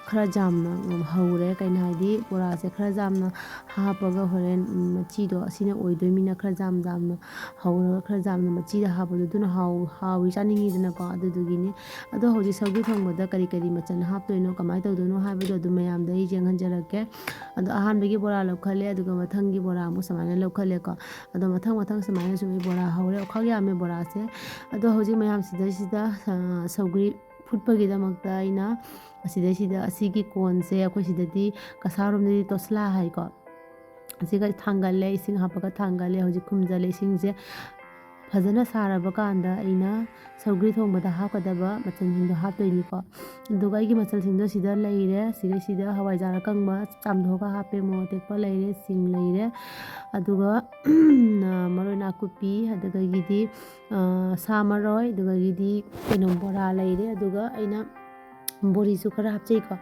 ꯈꯔ ꯌꯥꯝꯅ ꯍꯧꯔꯦ꯫ ꯀꯩꯅꯣ ꯍꯥꯏꯗꯤ, ꯕꯣꯔꯥꯁꯦ ꯈꯔ ꯌꯥꯝꯅ ꯍꯥꯞꯄꯒ ꯍꯣꯔꯦꯟ ꯃꯆꯤꯗꯣ ꯑꯁꯤꯅ ꯑꯣꯏꯗꯣꯏꯅꯤꯅ, ꯈꯔ ꯌꯥꯝ ꯌꯥꯝꯅ ꯍꯧꯔꯒ ꯈꯔ ꯌꯥꯝꯅ ꯃꯆꯤꯗ ꯍꯥꯞꯄꯗꯣ ꯑꯗꯨꯅ ꯍꯥꯎ-, ꯍꯥꯎꯋꯤ, ꯆꯥꯅꯤꯡꯉꯤꯗꯅꯀꯣ꯫ ꯑꯗꯨꯗꯨꯒꯤꯅꯤ꯫ ꯑꯗꯣ ꯍꯧꯖꯤꯛ ꯁꯧꯒ꯭ꯔꯤ ꯊꯣꯡꯕꯗ ꯀꯔꯤ ꯀꯔꯤ ꯃꯆꯜ ꯍꯥꯞꯇꯣꯏꯅꯣ, ꯀꯃꯥꯏꯅ ꯇꯧꯗꯣꯏꯅꯣ ꯍꯥꯏꯕꯗꯣ ꯑꯗꯨꯝ ꯃꯌꯥꯝꯗ ꯑꯩ ꯌꯦꯡꯍꯟꯖꯔꯛꯀꯦ꯫ ꯑꯗꯣ ꯑꯍꯥꯟꯕꯒꯤ ꯕꯣꯔꯥ ꯂꯧꯈꯠꯂꯦ, ꯑꯗꯨꯒ ꯃꯊꯪꯒꯤ ꯕꯣꯔꯥ ꯑꯃꯨꯛ ꯁꯨꯃꯥꯏꯅ ꯂꯧꯈꯠꯂꯦꯀꯣ꯫ ꯑꯗꯣ ꯃꯊꯪ ꯃꯊꯪ ꯁꯨꯃꯥꯏꯅ ꯁꯨꯝ ꯑꯩ ꯕꯣꯔꯥ ꯍꯧꯔꯦ, ꯑꯣꯈꯥꯛ ꯌꯥꯝꯃꯦ ꯕꯣꯔꯥꯁꯦ꯫ ꯑꯗꯣ ꯍꯧꯖꯤꯛ ꯃꯌꯥꯝ ꯁꯤꯗꯩꯁꯤꯗ, ꯑ, ꯁꯧꯒ꯭ꯔꯤ ꯐꯨꯠꯄꯒꯤꯗꯃꯛꯇ ꯑꯩꯅ ꯑꯁꯤꯗꯩꯁꯤꯗ, ꯑꯁꯤꯒꯤ ꯀꯣꯟꯁꯦ ꯑꯩꯈꯣꯏ ꯁꯤꯗꯗꯤ ꯀꯁꯥꯔꯣꯝꯗꯗꯤ ꯇꯣꯁꯂꯥ ꯍꯥꯏꯀꯣ꯫ ꯑꯁꯤꯒ ꯊꯥꯡꯒꯠꯂꯦ, ꯏꯁꯤꯡ ꯍꯥꯞꯄꯒ ꯊꯥꯡꯒꯠꯂꯦ꯫ ꯍꯧꯖꯤꯛ ꯈꯨꯝꯖꯤꯜꯂꯦ ꯏꯁꯤꯡꯁꯦ꯫ ꯐꯖꯅ ꯁꯥꯔꯕ ꯀꯥꯟꯗ ꯑꯩꯅ ꯁꯧꯒ꯭ꯔꯤ ꯊꯣꯡꯕꯗ ꯍꯥꯞꯀꯗꯕ ꯃꯆꯜꯁꯤꯡꯗꯣ ꯍꯥꯞꯇꯣꯏꯅꯤꯀꯣ꯫ ꯑꯗꯨꯒ ꯑꯩꯒꯤ ꯃꯆꯜꯁꯤꯡꯗꯣ ꯁꯤꯗ ꯂꯩꯔꯦ꯫ ꯁꯤꯗꯩꯁꯤꯗ ꯍꯋꯥꯏꯖꯥꯔ ꯑꯀꯪꯕ ꯆꯥꯝꯊꯣꯛꯑꯒ ꯍꯥꯞꯄꯦ, ꯃꯣꯔꯣꯛ ꯑꯇꯦꯛꯄ ꯂꯩꯔꯦ, ꯁꯤꯡ ꯂꯩꯔꯦ, ꯑꯗꯨꯒ ꯃꯔꯣꯏ ꯅꯥꯀꯨꯞꯄꯤ, ꯑꯗꯨꯗꯒꯤꯗꯤ, ꯑ, ꯁꯥ ꯃꯔꯣꯏ, ꯑꯗꯨꯗꯒꯤꯗꯤ ꯀꯩꯅꯣ, ꯕꯣꯔꯥ ꯂꯩꯔꯦ, ꯑꯗꯨꯒ ꯑꯩꯅ ꯕꯣꯔꯤꯁꯨ ꯈꯔ ꯍꯥꯞꯆꯩꯀꯣ꯫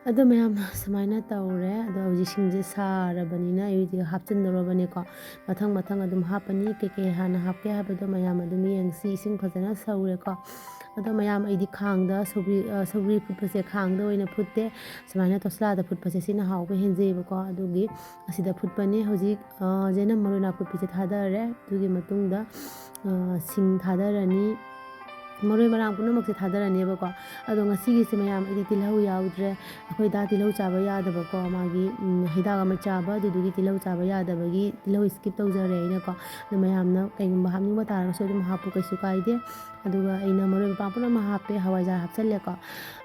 ꯑꯗꯣ ꯃꯌꯥꯝ ꯁꯨꯃꯥꯏꯅ ꯇꯧꯔꯦ꯫ ꯑꯗꯣ ꯍꯧꯖꯤꯛ ꯁꯤꯡꯁꯦ ꯁꯥꯔꯕꯅꯤꯅ ꯑꯩ ꯍꯧꯖꯤꯛ ꯍꯥꯞꯆꯤꯟꯗꯧꯔꯕꯅꯦꯀꯣ꯫ ꯃꯊꯪ ꯃꯊꯪ ꯑꯗꯨꯝ ꯍꯥꯞꯄꯅꯤ꯫ ꯀꯩꯀꯩ ꯍꯥꯟꯅ ꯍꯥꯞꯀꯦ ꯍꯥꯏꯕꯗꯣ ꯃꯌꯥꯝ ꯑꯗꯨꯝ ꯌꯦꯡꯁꯤ꯫ ꯏꯁꯤꯡ ꯐꯖꯅ ꯁꯧꯔꯦꯀꯣ꯫ ꯑꯗꯣ ꯃꯌꯥꯝ, ꯑꯩꯗꯤ ꯈꯥꯡꯗ ꯁꯧꯒ꯭ꯔꯤ, ꯑ, ꯁꯧꯒ꯭ꯔꯤ ꯐꯨꯠꯄꯁꯦ ꯈꯥꯡꯗ ꯑꯣꯏꯅ ꯐꯨꯠꯇꯦ꯫ ꯁꯨꯃꯥꯏꯅ ꯇꯣꯁꯂꯥꯗ ꯐꯨꯠꯄꯁꯦ ꯁꯤꯅ ꯍꯥꯎꯕ ꯍꯦꯟꯖꯩꯕꯀꯣ꯫ ꯑꯗꯨꯒꯤ ꯑꯁꯤꯗ ꯐꯨꯠꯄꯅꯦ꯫ ꯍꯧꯖꯤꯛ, ꯑ, ꯆꯅꯝ, ꯃꯔꯣꯏ ꯅꯥꯀꯨꯞꯄꯤꯁꯦ ꯊꯥꯗꯔꯦ꯫ ꯑꯗꯨꯒꯤ ꯃꯇꯨꯡꯗ, ꯑ, ꯁꯤꯡ ꯊꯥꯗꯔꯅꯤ꯫ ꯃꯔꯣꯏ ꯃꯔꯥꯡ ꯄꯨꯝꯅꯃꯛꯁꯦ ꯊꯥꯗꯔꯅꯦꯕꯀꯣ꯫ ꯑꯗꯣ ꯉꯁꯤꯒꯤꯁꯦ ꯃꯌꯥꯝ, ꯑꯩꯗꯤ ꯇꯤꯜꯍꯧ ꯌꯥꯎꯗ꯭ꯔꯦ꯫ ꯑꯩꯈꯣꯏ ꯗꯥ ꯇꯤꯜꯍꯧ ꯆꯥꯕ ꯌꯥꯗꯕꯀꯣ, ꯃꯥꯒꯤ, ꯎꯝ, ꯍꯤꯗꯥꯛ ꯑꯃ ꯆꯥꯕ, ꯑꯗꯨꯗꯨꯒꯤ ꯇꯤꯜꯍꯧ ꯆꯥꯕ ꯌꯥꯗꯕꯒꯤ ꯇꯤꯜꯍꯧ skip ꯇꯧꯖꯔꯦ ꯑꯩꯅꯀꯣ꯫ ꯑꯗꯣ ꯃꯌꯥꯝꯅ ꯀꯩꯒꯨꯝꯕ ꯍꯥꯞꯅꯤꯡꯕ ꯇꯥꯔꯒꯁꯨ ꯑꯗꯨꯝ ꯍꯥꯞꯄꯨ, ꯀꯩꯁꯨ ꯀꯥꯏꯗꯦ꯫ ꯑꯗꯨꯒ ꯑꯩꯅ ꯃꯔꯣꯏ ꯃꯄꯥꯡ ꯄꯨꯝꯅꯃꯛ ꯍꯥꯞꯄꯦ, ꯍꯋꯥꯏꯖꯥꯔ ꯍꯥꯞꯆꯜꯂꯦꯀꯣ꯫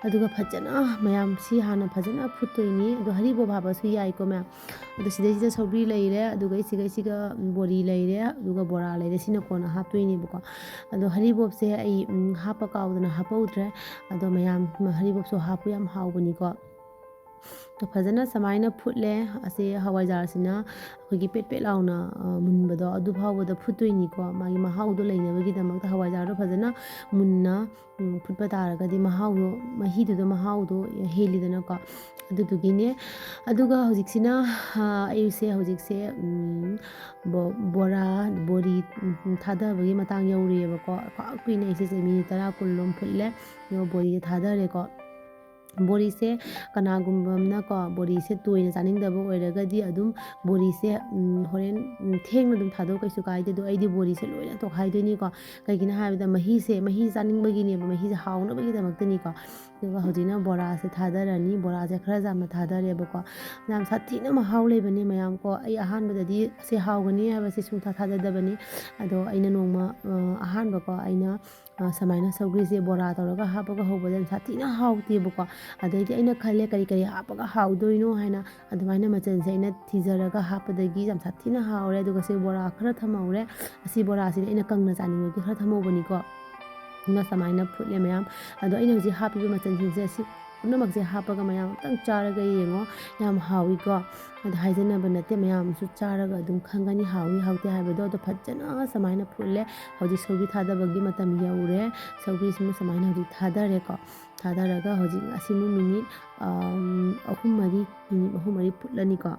ꯑꯗꯨꯒ ꯐꯖꯅ ꯃꯌꯥꯝ ꯁꯤ ꯍꯥꯟꯅ ꯐꯖꯅ ꯐꯨꯠꯇꯣꯏꯅꯤ꯫ ꯑꯗꯣ ꯍꯔꯤꯕꯣꯞ ꯍꯥꯞꯄꯁꯨ ꯌꯥꯏꯀꯣ ꯃꯌꯥꯝ꯫ ꯑꯗꯣ ꯁꯤꯗꯩꯁꯤꯗ ꯁꯧꯒ꯭ꯔꯤ ꯂꯩꯔꯦ, ꯑꯗꯨꯒ ꯁꯤꯒ ꯁꯤꯒ ꯕꯣꯔꯤ ꯂꯩꯔꯦ, ꯑꯗꯨꯒ ꯕꯣꯔꯥ ꯂꯩꯔꯦ꯫ ꯁꯤꯅ ꯀꯣꯟꯅ ꯍꯥꯞꯇꯣꯏꯅꯦꯕꯀꯣ꯫ ꯑꯗꯣ ꯍꯔꯤꯕꯣꯞꯁꯦ ꯑꯩ, ꯎꯝ, ꯍꯥꯞꯄ ꯀꯥꯎꯗꯅ ꯍꯥꯞꯍꯧꯗ꯭ꯔꯦ꯫ ꯑꯗꯣ ꯃꯌꯥꯝ, ꯍꯔꯤꯕꯣꯞꯁꯨ ꯍꯥꯞꯄꯨ, ꯌꯥꯝ ꯍꯥꯎꯕꯅꯤꯀꯣ꯫ ꯐꯖꯅ ꯁꯨꯃꯥꯏꯅ ꯐꯨꯠꯂꯦ꯫ ꯑꯁꯤ ꯍꯋꯥꯏꯖꯥꯔꯁꯤꯅ ꯑꯩꯈꯣꯏꯒꯤ ꯄꯦꯠ ꯄꯦꯠ ꯂꯥꯎꯅ, ꯑ, ꯃꯨꯟꯕꯗꯣ, ꯑꯗꯨ ꯐꯥꯎꯕꯗ ꯐꯨꯠꯇꯣꯏꯅꯤꯀꯣ꯫ ꯃꯥꯒꯤ ꯃꯍꯥꯎꯗꯣ ꯂꯩꯅꯕꯒꯤꯗꯃꯛꯇ ꯍꯋꯥꯏꯖꯥꯔꯗꯣ ꯐꯖꯅ ꯃꯨꯟꯅ, ꯎꯝ, ꯐꯨꯠꯄ ꯇꯥꯔꯒꯗꯤ ꯃꯍꯥꯎꯗꯣ, ꯃꯍꯤꯗꯨꯗ ꯃꯍꯥꯎꯗꯣ ꯍꯦꯜꯂꯤꯗꯅꯀꯣ꯫ ꯑꯗꯨꯗꯨꯒꯤꯅꯦ꯫ ꯑꯗꯨꯒ ꯍꯧꯖꯤꯛꯁꯤꯅ, ꯑ, ꯑꯩꯁꯦ ꯍꯧꯖꯤꯛꯁꯦ, ꯎꯝ, ꯕꯣ-, ꯕꯣꯔꯥ, ꯕꯣꯔꯤ, ꯎꯝ, ꯊꯥꯗꯕꯒꯤ ꯃꯇꯥꯡ ꯌꯧꯔꯤꯑꯕꯀꯣ꯫ ꯈ꯭ꯋꯥꯏ ꯀꯨꯏꯅ ꯑꯩꯁꯦ ꯃꯤꯅꯤꯠ ꯇꯔꯥ ꯀꯨꯟ ꯂꯣꯝ ꯐꯨꯠꯂꯦ꯫ ꯑꯗꯨꯒ ꯕꯣꯔꯤꯁꯦ ꯊꯥꯗꯔꯦꯀꯣ꯫ ꯕꯣꯔꯤꯁꯦ ꯀꯅꯥꯒꯨꯝꯕ ꯑꯃꯅꯀꯣ, ꯕꯣꯔꯤꯁꯦ ꯇꯣꯏꯅ ꯆꯥꯅꯤꯡꯗꯕ ꯑꯣꯏꯔꯒꯗꯤ ꯑꯗꯨꯝ ꯕꯣꯔꯤꯁꯦ, ꯎꯝ, ꯍꯣꯔꯦꯟ, ꯎꯝ, ꯊꯦꯡꯅ ꯑꯗꯨꯝ ꯊꯥꯗꯣꯛꯑꯣ, ꯀꯩꯁꯨ ꯀꯥꯏꯗꯦ꯫ ꯑꯗꯣ ꯑꯩꯗꯤ ꯕꯣꯔꯤꯁꯦ ꯂꯣꯏꯅ ꯇꯣꯈꯥꯏꯗꯣꯏꯅꯤꯀꯣ꯫ ꯀꯩꯒꯤꯅꯣ ꯍꯥꯏꯕꯗ ꯃꯍꯤꯁꯦ, ꯃꯍꯤ ꯆꯥꯅꯤꯡꯕꯒꯤꯅꯦꯕ, ꯃꯍꯤꯁꯦ ꯍꯥꯎꯅꯕꯒꯤꯗꯃꯛꯇꯅꯤꯀꯣ꯫ ꯑꯗꯨꯒ ꯍꯧꯖꯤꯛꯅ ꯕꯣꯔꯥꯁꯦ ꯊꯥꯗꯔꯅꯤ꯫ ꯕꯣꯔꯥꯁꯦ ꯈꯔ ꯌꯥꯝꯅ ꯊꯥꯗꯔꯦꯕꯀꯣ꯫ ꯌꯥꯝ ꯁꯥꯊꯤꯅ ꯃꯍꯥꯎ ꯂꯩꯕꯅꯦ ꯃꯌꯥꯝ ꯀꯣ꯫ ꯑꯩ ꯑꯍꯥꯟꯕꯗꯗꯤ ꯑꯁꯤ ꯍꯥꯎꯒꯅꯤ ꯍꯥꯏꯕꯁꯦ ꯁꯨꯡꯊꯥ ꯊꯥꯖꯗꯕꯅꯤ꯫ ꯑꯗꯣ ꯑꯩꯅ ꯅꯣꯡꯃ, ꯑ, ꯑꯍꯥꯟꯕꯀꯣ, ꯑꯩꯅ, ꯑ, ꯁꯨꯃꯥꯏꯅ ꯁꯧꯒ꯭ꯔꯤꯁꯦ ꯕꯣꯔꯥ ꯇꯧꯔꯒ ꯍꯥꯞꯄꯒ ꯍꯧꯕꯗ ꯌꯥꯝ ꯁꯥꯊꯤꯅ ꯍꯥꯎꯇꯦꯕꯀꯣ꯫ ꯑꯗꯩꯗꯤ ꯑꯩꯅ ꯈꯜꯂꯦ, ꯀꯔꯤ ꯀꯔꯤ ꯍꯥꯞꯄꯒ ꯍꯥꯎꯗꯣꯏꯅꯣ ꯍꯥꯏꯅ꯫ ꯑꯗꯨꯃꯥꯏꯅ ꯃꯆꯜꯁꯦ ꯑꯩꯅ ꯊꯤꯖꯔꯒ ꯍꯥꯞꯄꯗꯒꯤ ꯌꯥꯝ ꯁꯥꯊꯤꯅ ꯍꯥꯎꯔꯦ꯫ ꯑꯗꯨꯒ ꯁꯤ ꯕꯣꯔꯥ ꯈꯔ ꯊꯝꯍꯧꯔꯦ꯫ ꯑꯁꯤ ꯕꯣꯔꯥꯁꯤꯗꯤ ꯑꯩꯅ ꯀꯪꯅ ꯆꯥꯅꯤꯡꯕꯒꯤ ꯈꯔ ꯊꯝꯍꯧꯕꯅꯤꯀꯣ꯫ ꯑꯗꯨꯅ ꯁꯨꯃꯥꯏꯅ ꯐꯨꯠꯂꯦ ꯃꯌꯥꯝ꯫ ꯑꯗꯣ ꯑꯩꯅ ꯍꯧꯖꯤꯛ ꯍꯥꯞꯄꯤꯕ ꯃꯆꯜꯁꯤꯡꯁꯦ ꯑꯁꯤ ꯄꯨꯝꯅꯃꯛꯁꯦ ꯍꯥꯞꯄꯒ ꯃꯌꯥꯝ ꯑꯝꯇꯪ ꯆꯥꯔꯒ ꯌꯦꯡꯉꯣ꯫ ꯌꯥꯝ ꯍꯥꯎꯏꯀꯣ꯫ ꯑꯗꯣ ꯍꯥꯏꯖꯅꯕ ꯅꯠꯇꯦ, ꯃꯌꯥꯝꯁꯨ ꯆꯥꯔꯒ ꯑꯗꯨꯝ ꯈꯪꯒꯅꯤ ꯍꯥꯎꯏ ꯍꯥꯎꯇꯦ ꯍꯥꯏꯕꯗꯣ꯫ ꯑꯗꯣ ꯐꯖꯅ ꯁꯨꯃꯥꯏꯅ ꯐꯨꯠꯂꯦ꯫ ꯍꯧꯖꯤꯛ ꯁꯧꯒ꯭ꯔꯤ ꯊꯥꯗꯕꯒꯤ ꯃꯇꯝ ꯌꯧꯔꯦ꯫ ꯁꯧꯒ꯭ꯔꯤꯁꯤꯃ ꯁꯨꯃꯥꯏꯅ ꯍꯧꯖꯤꯛ ꯊꯥꯗꯔꯦꯀꯣ꯫ ꯊꯥꯗꯔꯒ ꯍꯧꯖꯤꯛ ꯑꯁꯤꯃꯨꯛ ꯃꯤꯅꯤꯠ, ꯑꯝ, ꯑꯍꯨꯝ ꯃꯔꯤ, ꯃꯤꯅꯤꯠ ꯑꯍꯨꯝ ꯃꯔꯤ ꯐꯨꯠꯂꯅꯤꯀꯣ꯫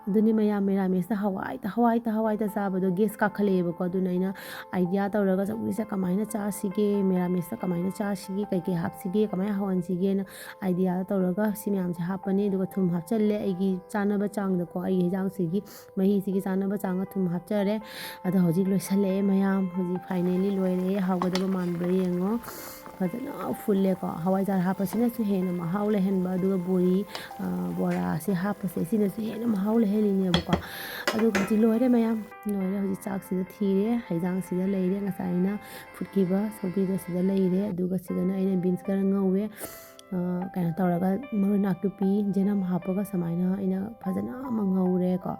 ꯑꯗꯨꯅꯤ ꯃꯌꯥꯝ, ꯃꯦꯔꯥꯃꯦꯁꯇ ꯍꯋꯥꯏꯇ, ꯍꯋꯥꯏꯇ, ꯍꯋꯥꯏꯇ ꯆꯥꯕꯗꯣ ꯒꯦꯁ ꯀꯥꯈꯠꯂꯛꯑꯦꯕꯀꯣ꯫ ꯑꯗꯨꯅ ꯑꯩꯅ idea ꯇꯧꯔꯒ ꯁꯧꯒ꯭ꯔꯤꯁꯦ ꯀꯃꯥꯏꯅ ꯆꯥꯁꯤꯒꯦ, ꯃꯦꯔꯥꯃꯦꯁꯇ ꯀꯃꯥꯏꯅ ꯆꯥꯁꯤꯒꯦ, ꯀꯩꯀꯩ ꯍꯥꯞꯁꯤꯒꯦ, ꯀꯃꯥꯏꯅ ꯍꯧꯍꯟꯁꯤꯒꯦꯅ idea ꯇꯧꯔꯒ ꯁꯤ ꯃꯌꯥꯝꯁꯦ ꯍꯥꯞꯄꯅꯤ꯫ ꯑꯗꯨꯒ ꯊꯨꯝ ꯍꯥꯞꯆꯜꯂꯦ ꯑꯩꯒꯤ ꯆꯥꯅꯕ ꯆꯥꯡꯗꯀꯣ, ꯑꯩꯒꯤ ꯍꯤꯟꯖꯥꯡꯁꯤꯒꯤ ꯃꯍꯤꯁꯤꯒꯤ ꯆꯥꯅꯕ ꯆꯥꯡꯗ ꯊꯨꯝ ꯍꯥꯞꯆꯔꯦ꯫ ꯑꯗꯣ ꯍꯧꯖꯤꯛ ꯂꯣꯏꯁꯜꯂꯛꯑꯦ ꯃꯌꯥꯝ, ꯍꯧꯖꯤꯛ finally ꯂꯣꯏꯔꯦ꯫ ꯍꯥꯎꯒꯗꯕ ꯃꯥꯟꯕ꯭ꯔꯥ ꯌꯦꯡꯉꯣ꯫ ꯐꯖꯅ ꯐꯨꯜꯂꯦꯀꯣ꯫ ꯍꯋꯥꯏꯖꯥꯔ ꯍꯥꯞꯄꯁꯤꯅꯁꯨ ꯍꯦꯟꯅ ꯃꯍꯥꯎ ꯂꯩꯍꯟꯕ, ꯑꯗꯨꯒ ꯕꯣꯔꯤ, ꯑ, ꯕꯣꯔꯥꯁꯦ ꯍꯥꯞꯄꯁꯦ, ꯁꯤꯅꯁꯨ ꯍꯦꯟꯅ ꯃꯍꯥꯎ ꯂꯩꯍꯜꯂꯤꯅꯦꯕꯀꯣ꯫ ꯑꯗꯨꯒ ꯍꯧꯖꯤꯛ ꯂꯣꯏꯔꯦ ꯃꯌꯥꯝ, ꯂꯣꯏꯔꯦ꯫ ꯍꯧꯖꯤꯛ ꯆꯥꯛꯁꯤꯗ ꯊꯤꯔꯦ, ꯍꯩꯖꯥꯡꯁꯤꯗ ꯂꯩꯔꯦ, ꯉꯁꯥꯏ ꯑꯩꯅ ꯐꯨꯠꯈꯤꯕ ꯁꯧꯒ꯭ꯔꯤꯗꯣ ꯁꯤꯗ ꯂꯩꯔꯦ꯫ ꯑꯗꯨꯒ ꯁꯤꯗꯅ ꯑꯩꯅ ꯕꯤꯟꯁ ꯈꯔ ꯉꯧꯋꯦ, ꯑ, ꯀꯩꯅꯣ ꯇꯧꯔꯒ ꯃꯔꯣꯏ ꯅꯥꯀꯨꯞꯄꯤ, ꯆꯅꯝ ꯍꯥꯞꯄꯒ ꯁꯨꯃꯥꯏꯅ ꯑꯩꯅ ꯐꯖꯅ ꯑꯃ ꯉꯧꯔꯦꯀꯣ꯫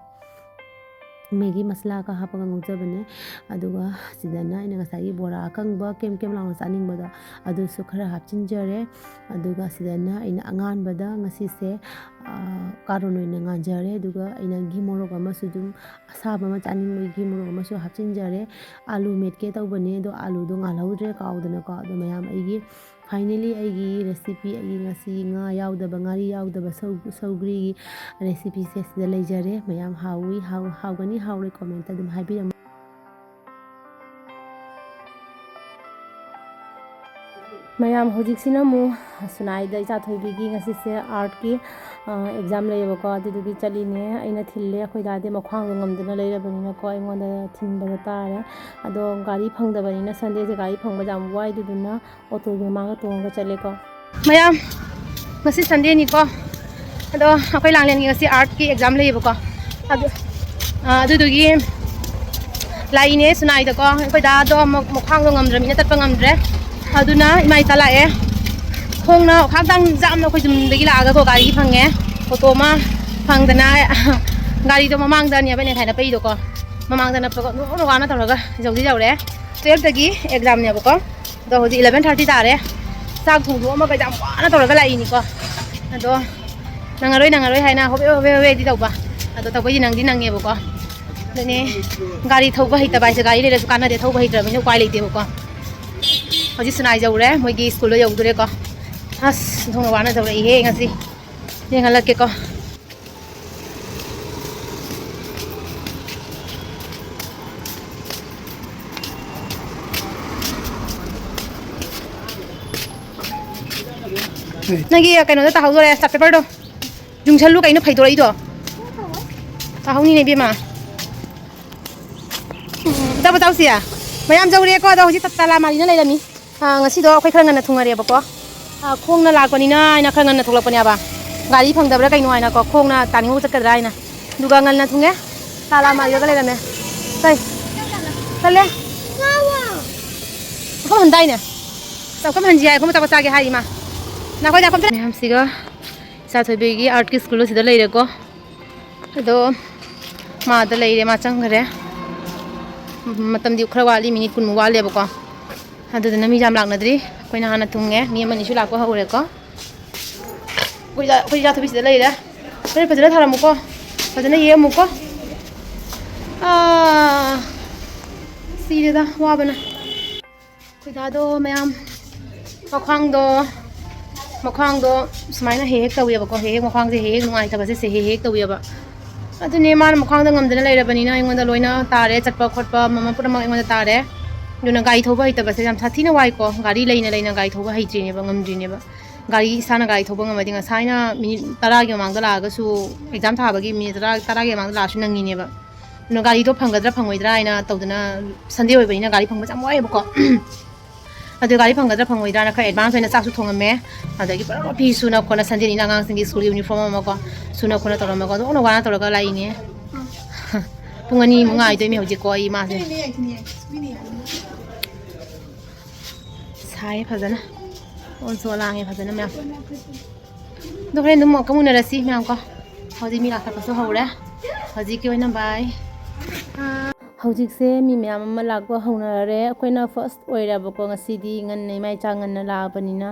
ꯃꯦꯒꯤ ꯃꯁꯂꯥꯒ ꯍꯥꯞꯄꯒ ꯉꯧꯖꯕꯅꯦ꯫ ꯑꯗꯨꯒ ꯁꯤꯗꯅ ꯑꯩꯅ ꯉꯁꯥꯏꯒꯤ ꯕꯣꯔꯥ ꯑꯀꯪꯕ ꯀꯦꯝ ꯀꯦꯝ ꯂꯥꯎꯅ ꯆꯥꯅꯤꯡꯕꯗꯣ, ꯑꯗꯨꯁꯨ ꯈꯔ ꯍꯥꯞꯆꯤꯟꯖꯔꯦ꯫ ꯑꯗꯨꯒ ꯁꯤꯗꯅ ꯑꯩꯅ ꯑꯉꯥꯟꯕꯗ ꯉꯁꯤꯁꯦ, ꯑꯥ, ꯀꯥꯔꯣꯟ ꯑꯣꯏꯅ ꯉꯥꯟꯖꯔꯦ꯫ ꯑꯗꯨꯒ ꯑꯩꯅ ꯘꯤ ꯃꯣꯔꯣꯛ ꯑꯃꯁꯨ ꯑꯗꯨꯝ ꯑꯁꯥꯕ ꯑꯃ ꯆꯥꯅꯤꯡꯕꯒꯤ ꯘꯤ ꯃꯣꯔꯣꯛ ꯑꯃꯁꯨ ꯍꯥꯞꯆꯤꯟꯖꯔꯦ꯫ ꯑꯥꯂꯨ ꯃꯦꯠꯀꯦ ꯇꯧꯕꯅꯦ, ꯑꯗꯣ ꯑꯥꯂꯨꯗꯣ ꯉꯥꯜꯍꯧꯗ꯭ꯔꯦ ꯀꯥꯎꯗꯅꯀꯣ꯫ ꯑꯗꯣ ꯃꯌꯥꯝ, ꯑꯩꯒꯤ finally ꯑꯩꯒꯤ recipe, ꯑꯩꯒꯤ ꯉꯁꯤ ꯉꯥ ꯌꯥꯎꯗꯕ, ꯉꯥꯔꯤ ꯌꯥꯎꯗꯕ ꯁꯧ-, ꯁꯧꯒ꯭ꯔꯤꯒꯤ recipeꯁꯦ ꯁꯤꯗ ꯂꯩꯖꯔꯦ꯫ ꯃꯌꯥꯝ ꯍꯥꯎꯋꯤ, ꯍꯥꯎ-, ꯍꯥꯎꯒꯅꯤ, ꯍꯥꯎꯔꯣꯏ commentꯇ ꯑꯗꯨꯝ ꯍꯥꯏꯕꯤꯔꯝꯃꯨ꯫ ꯃꯌꯥꯝ, ꯍꯧꯖꯤꯛꯁꯤꯅ ꯑꯃꯨꯛ ꯁꯨꯅꯥꯏꯗ ꯏꯆꯥ ꯊꯣꯏꯕꯤꯒꯤ ꯉꯁꯤꯁꯦ artꯀꯤ, ꯑ, exam ꯂꯩꯌꯦꯕꯀꯣ, ꯑꯗꯨꯗꯨꯒꯤ ꯆꯠꯂꯤꯅꯦ꯫ ꯑꯩꯅ ꯊꯤꯜꯂꯦ, ꯑꯩꯈꯣꯏ ꯗꯥꯗꯤ ꯃꯈ꯭ꯋꯥꯡꯗꯣ ꯉꯝꯗꯅ ꯂꯩꯔꯕꯅꯤꯅꯀꯣ, ꯑꯩꯉꯣꯟꯗ ꯊꯤꯟꯕꯗꯣ ꯇꯥꯔꯦ꯫ ꯑꯗꯣ ꯒꯥꯔꯤ ꯐꯪꯗꯕꯅꯤꯅ Sundayꯁꯦ ꯒꯥꯔꯤ ꯐꯪꯕ ꯌꯥꯝ ꯋꯥꯏ, ꯑꯗꯨꯗꯨꯅ ꯑꯣꯇꯣꯒꯤ ꯃꯃꯥꯡꯗ ꯇꯣꯡꯉꯒ ꯆꯠꯂꯦꯀꯣ꯫ ꯃꯌꯥꯝ, ꯉꯁꯤ Sundayꯅꯤꯀꯣ, ꯑꯗꯣ ꯑꯩꯈꯣꯏ ꯂꯥꯡꯂꯦꯟꯒꯤ ꯉꯁꯤ artꯀꯤ exam ꯂꯩꯌꯦꯕꯀꯣ꯫ ꯑꯗꯨ, ꯑ, ꯑꯗꯨꯗꯨꯒꯤ ꯂꯥꯛꯏꯅꯦ ꯁꯨꯅꯥꯏꯗꯀꯣ꯫ ꯑꯩꯈꯣꯏ ꯗꯥꯗꯣ ꯑꯃꯨꯛ ꯃꯈ꯭ꯋꯥꯡꯗꯣ ꯉꯝꯗ꯭ꯔꯕꯅꯤꯅ ꯆꯠꯄ ꯉꯝꯗ꯭ꯔꯦ꯫ ꯑꯗꯨꯅ ꯏꯃꯥ ꯏꯆꯥ ꯂꯥꯛꯑꯦ꯫ ꯈꯣꯡꯅ ꯑꯣꯈꯥꯛꯇꯪ ꯌꯥꯝꯅ ꯑꯩꯈꯣꯏ ꯌꯨꯝꯗꯒꯤ ꯂꯥꯛꯑꯒꯀꯣ ꯒꯥꯔꯤ ꯐꯪꯉꯦ꯫ ꯑꯣꯇꯣ ꯑꯃ ꯐꯪꯗꯅ ꯒꯥꯔꯤꯗꯣ ꯃꯃꯥꯡꯗꯅꯦꯕ ꯑꯩꯅ ꯉꯁꯥꯏ ꯅꯞꯄꯛꯏꯗꯣꯀꯣ꯫ ꯃꯃꯥꯡꯗ ꯅꯞꯄꯒ ꯅꯣꯛꯅ ꯋꯥꯅ ꯇꯧꯔꯒ ꯌꯧꯗꯤ ꯌꯧꯔꯦ꯫ Twelveꯇꯒꯤ examꯅꯦꯕꯀꯣ꯫ ꯑꯗꯣ ꯍꯧꯖꯤꯛ eleven thirty ꯇꯥꯔꯦ꯫ ꯆꯥꯛ ꯊꯣꯡꯗꯣꯛꯑꯝꯃꯒ ꯌꯥꯝ ꯋꯥꯅ ꯇꯧꯔꯒ ꯂꯥꯛꯏꯅꯤꯀꯣ꯫ ꯑꯗꯣ ꯅꯪꯉꯔꯣꯏ, ꯅꯪꯉꯔꯣꯏ ꯍꯥꯏꯅ ꯍꯣꯕꯦ, ꯍꯣꯕꯦ, ꯍꯣꯕꯦꯗꯤ ꯇꯧꯕ꯫ ꯑꯗꯣ ꯇꯧꯕꯩꯗꯤ ꯅꯪꯗꯤ ꯅꯪꯉꯦꯕꯀꯣ꯫ ꯑꯗꯨꯅꯦ, ꯒꯥꯔꯤ ꯊꯧꯕ ꯍꯩꯇꯕ ꯍꯥꯏꯁꯦ, ꯒꯥꯔꯤ ꯂꯩꯔꯁꯨ ꯀꯥꯟꯅꯗꯦ, ꯊꯧꯕ ꯍꯩꯇ꯭ꯔꯕꯅꯤꯅ ꯎꯄꯥꯏ ꯂꯩꯇꯦꯕꯀꯣ꯫ ꯍꯧꯖꯤꯛ ꯁꯨꯅꯥꯏ ꯌꯧꯔꯦ, ꯃꯣꯏꯒꯤ ꯁ꯭ꯀꯨꯜꯗꯣ ꯌꯧꯗꯣꯔꯦꯀꯣ꯫ ꯑꯁ, ꯑꯣꯟꯊꯣꯛꯅ ꯋꯥꯅ ꯇꯧꯔꯛꯏꯍꯦ ꯉꯁꯤ꯫ ꯌꯦꯡꯍꯜꯂꯛꯀꯦꯀꯣ꯫ ꯅꯪꯒꯤ ꯀꯩꯅꯣꯗꯣ ꯇꯥꯍꯧꯗꯣꯔꯦ, chart paperꯗꯣ꯫ ꯌꯨꯡꯁꯜꯂꯨ, ꯀꯩꯅꯣ ꯐꯩꯗꯣꯔꯛꯏꯗꯣ? ꯇꯥꯍꯧꯅꯤꯅꯦ, ꯏꯕꯦꯝꯃ꯫ ꯎꯝ, ꯆꯠꯄ ꯆꯧꯁꯤ꯫ ꯃꯌꯥꯝ ꯌꯧꯔꯦꯀꯣ, ꯑꯗꯣ ꯍꯧꯖꯤꯛ ꯇꯥꯂꯥ ꯃꯥꯔꯤꯅ ꯂꯩꯔꯝꯃꯤ꯫ ꯑꯥ, ꯉꯁꯤꯗꯣ ꯑꯩꯈꯣꯏ ꯈꯔ ꯉꯟꯅ ꯊꯨꯡꯉꯔꯦꯕꯀꯣ꯫ ꯑꯥ, ꯈꯣꯡꯅ ꯂꯥꯛꯄꯅꯤꯅ ꯍꯥꯏꯅ ꯈꯔ ꯉꯟꯅ ꯊꯣꯛꯂꯛꯄꯅꯦꯕ꯫ ꯒꯥꯔꯤ ꯐꯪꯗꯕ꯭ꯔꯥ ꯀꯩꯅꯣ ꯍꯥꯏꯅꯀꯣ, ꯈꯣꯡꯅ ꯇꯥꯅꯤꯡꯉꯨ ꯆꯠꯀꯗ꯭ꯔꯥ ꯍꯥꯏꯅ꯫ ꯑꯗꯨꯒ ꯉꯟꯅ ꯊꯨꯡꯉꯦ꯫ ꯇꯥꯂꯥ ꯃꯥꯔꯤꯒ ꯂꯩꯔꯝꯃꯦ꯫ ꯀꯩ? ꯆꯠꯂꯦ? ꯃꯐꯝ ꯍꯟꯗꯥꯏꯅꯦ? ꯆꯥꯛꯈꯨꯝ ꯍꯟꯁꯤ ꯍꯥꯏ, ꯈꯣꯡ ꯆꯥꯛꯄ ꯆꯥꯒꯦ ꯍꯥꯏ ꯏꯃꯥ꯫ ꯅꯈꯣꯏꯗ ꯈꯣꯝ ꯆꯠ-, ꯃꯌꯥꯝꯁꯤꯒ ꯏꯆꯥ ꯊꯣꯏꯕꯤꯒꯤ artꯀꯤ ꯁ꯭ꯀꯨꯜ ꯑꯁꯤꯗ ꯂꯩꯔꯦꯀꯣ꯫ ꯑꯗꯣ ꯃꯥꯗ ꯂꯩꯔꯦ, ꯃꯥ ꯆꯪꯈ꯭ꯔꯦ꯫ ꯃꯇꯝꯗꯤ ꯈꯔ ꯋꯥꯠꯂꯤ, ꯃꯤꯅꯤꯠ ꯀꯨꯟꯃꯨꯛ ꯋꯥꯠꯂꯦꯕꯀꯣ꯫ ꯑꯗꯨꯗꯨꯅ ꯃꯤ ꯌꯥꯝ ꯂꯥꯛꯅꯗ꯭ꯔꯤ꯫ ꯑꯩꯈꯣꯏꯅ ꯍꯥꯟꯅ ꯊꯨꯡꯉꯦ, ꯃꯤ ꯑꯃꯅꯤꯁꯨ ꯂꯥꯛꯄ ꯍꯧꯔꯦꯀꯣ꯫ ꯑꯩꯈꯣꯏ ꯏꯆꯥ-, ꯑꯩꯈꯣꯏ ꯏꯆꯥ ꯊꯣꯏꯕꯤꯁꯤꯗ ꯂꯩꯔꯦ꯫ ꯍꯣꯔꯦꯟ ꯐꯖꯅ ꯊꯥꯔꯝꯃꯨꯀꯣ, ꯐꯖꯅ ꯌꯦꯛꯑꯝꯃꯨꯀꯣ꯫ ꯑꯥ, ꯁꯤꯔꯦꯗ ꯋꯥꯕꯅ꯫ ꯑꯩꯈꯣꯏ ꯗꯥꯗꯣ ꯃꯌꯥꯝ ꯃꯈ꯭ꯋꯥꯡꯗꯣ, ꯃꯈ꯭ꯋꯥꯡꯗꯣ ꯁꯨꯃꯥꯏꯅ ꯍꯦꯛ ꯍꯦꯛ ꯇꯧꯋꯦꯕꯀꯣ꯫ ꯍꯦꯛ ꯍꯦꯛ ꯃꯈ꯭ꯋꯥꯡꯁꯦ ꯍꯦꯛ ꯍꯦꯛ ꯅꯨꯡꯉꯥꯏꯇꯕꯁꯦ ꯁꯦ ꯍꯦꯛ ꯍꯦꯛ ꯇꯧꯋꯦꯕ꯫ ꯑꯗꯨꯅꯦ, ꯃꯥꯅ ꯃꯈ꯭ꯋꯥꯡꯗ ꯉꯝꯗꯅ ꯂꯩꯔꯕꯅꯤꯅ ꯑꯩꯉꯣꯟꯗ ꯂꯣꯏꯅ ꯇꯥꯔꯦ, ꯆꯠꯄ ꯈꯣꯠꯄ ꯃꯃ ꯄꯨꯝꯅꯃꯛ ꯑꯩꯉꯣꯟꯗ ꯇꯥꯔꯦ꯫ ꯑꯗꯨꯅ ꯒꯥꯔꯤ ꯊꯧꯕ ꯍꯩꯇꯕꯁꯦ ꯌꯥꯝ ꯁꯥꯊꯤꯅ ꯋꯥꯏꯀꯣ꯫ ꯒꯥꯔꯤ ꯂꯩꯅ ꯂꯩꯅ ꯒꯥꯔꯤ ꯊꯧꯕ ꯍꯩꯇ꯭ꯔꯤꯅꯦꯕ, ꯉꯝꯗ꯭ꯔꯤꯅꯦꯕ꯫ ꯒꯥꯔꯤ ꯏꯁꯥꯅ ꯒꯥꯔꯤ ꯊꯧꯕ ꯉꯝꯃꯗꯤ ꯉꯁꯥꯏꯅ ꯃꯤꯅꯤꯠ ꯇꯔꯥꯒꯤ ꯃꯃꯥꯡꯗ ꯂꯥꯛꯑꯒꯁꯨ, ꯑꯦꯛꯖꯥꯝ ꯊꯥꯕꯒꯤ ꯃꯤꯅꯤꯠ ꯇꯔꯥ, ꯇꯔꯥꯒꯤ ꯃꯃꯥꯡꯗ ꯂꯥꯛꯑꯁꯨ ꯅꯪꯉꯤꯅꯦꯕ꯫ ꯑꯗꯨꯅ ꯒꯥꯔꯤꯗꯣ ꯐꯪꯒꯗ꯭ꯔꯥ ꯐꯪꯉꯣꯏꯗ꯭ꯔꯥ ꯍꯥꯏꯅ ꯇꯧꯗꯅ, ꯁꯟꯗꯦ ꯑꯣꯏꯕꯅꯤꯅ ꯒꯥꯔꯤ ꯐꯪꯕꯁꯦ ꯌꯥꯝ ꯋꯥꯏꯑꯦꯕꯀꯣ꯫ ꯑꯗꯨ ꯒꯥꯔꯤ ꯐꯪꯒꯗ꯭ꯔꯥ ꯐꯪꯉꯣꯏꯗ꯭ꯔꯥꯅ ꯈꯔ ꯑꯦꯗꯚꯥꯟꯁ ꯑꯣꯏꯅ ꯆꯥꯛꯁꯨ ꯊꯣꯡꯉꯝꯃꯦ꯫ ꯑꯗꯒꯤ ꯄꯨꯔꯥ ꯐꯤ ꯁꯨꯅ ꯈꯣꯠꯅ, ꯁꯟꯗꯦꯅꯤꯅ ꯑꯉꯥꯡꯁꯤꯡꯒꯤ ꯁ꯭ꯀꯨꯜ ꯌꯨꯅꯤꯐꯣꯔꯝ ꯑꯃꯀꯣ, ꯁꯨꯅ ꯈꯣꯠꯅ ꯇꯧꯔꯝꯃꯒ ꯑꯣꯟꯊꯣꯛꯅ ꯋꯥꯅ ꯇꯧꯔꯒ ꯂꯥꯛꯏꯅꯦ꯫ ꯄꯨꯡ ꯑꯅꯤꯃꯨꯛ ꯉꯥꯏꯗꯣꯏꯅꯦ ꯍꯧꯖꯤꯛꯀꯣ ꯑꯩ ꯃꯥꯁꯦ꯫ ꯁꯥꯏꯌꯦ ꯐꯖꯅ꯫ ꯑꯣꯟꯁꯨ ꯂꯥꯡꯉꯦ ꯐꯖꯅ ꯃꯌꯥꯝ꯫ ꯑꯗꯣ ꯍꯣꯔꯦꯟ ꯑꯗꯨꯝ ꯑꯃꯨꯛꯀ ꯎꯅꯔꯁꯤ ꯃꯌꯥꯝ ꯀꯣ꯫ ꯍꯧꯖꯤꯛ ꯃꯤ ꯂꯥꯛꯈꯠꯄꯁꯨ ꯍꯧꯔꯦ꯫ ꯍꯧꯖꯤꯛꯀꯤ ꯑꯣꯏꯅ ꯕꯥꯏ꯫ ꯍꯧꯖꯤꯛꯁꯦ ꯃꯤ ꯃꯌꯥꯝ ꯑꯃ ꯂꯥꯛꯄ ꯍꯧꯅꯔꯦ꯫ ꯑꯩꯈꯣꯏꯅ ꯐꯥꯔꯁ ꯑꯣꯏꯔꯦꯕꯀꯣ ꯉꯁꯤꯗꯤ꯫ ꯉꯟꯅ ꯏꯃꯥ ꯏꯆꯥ ꯉꯟꯅ ꯂꯥꯛꯑꯕꯅꯤꯅ꯫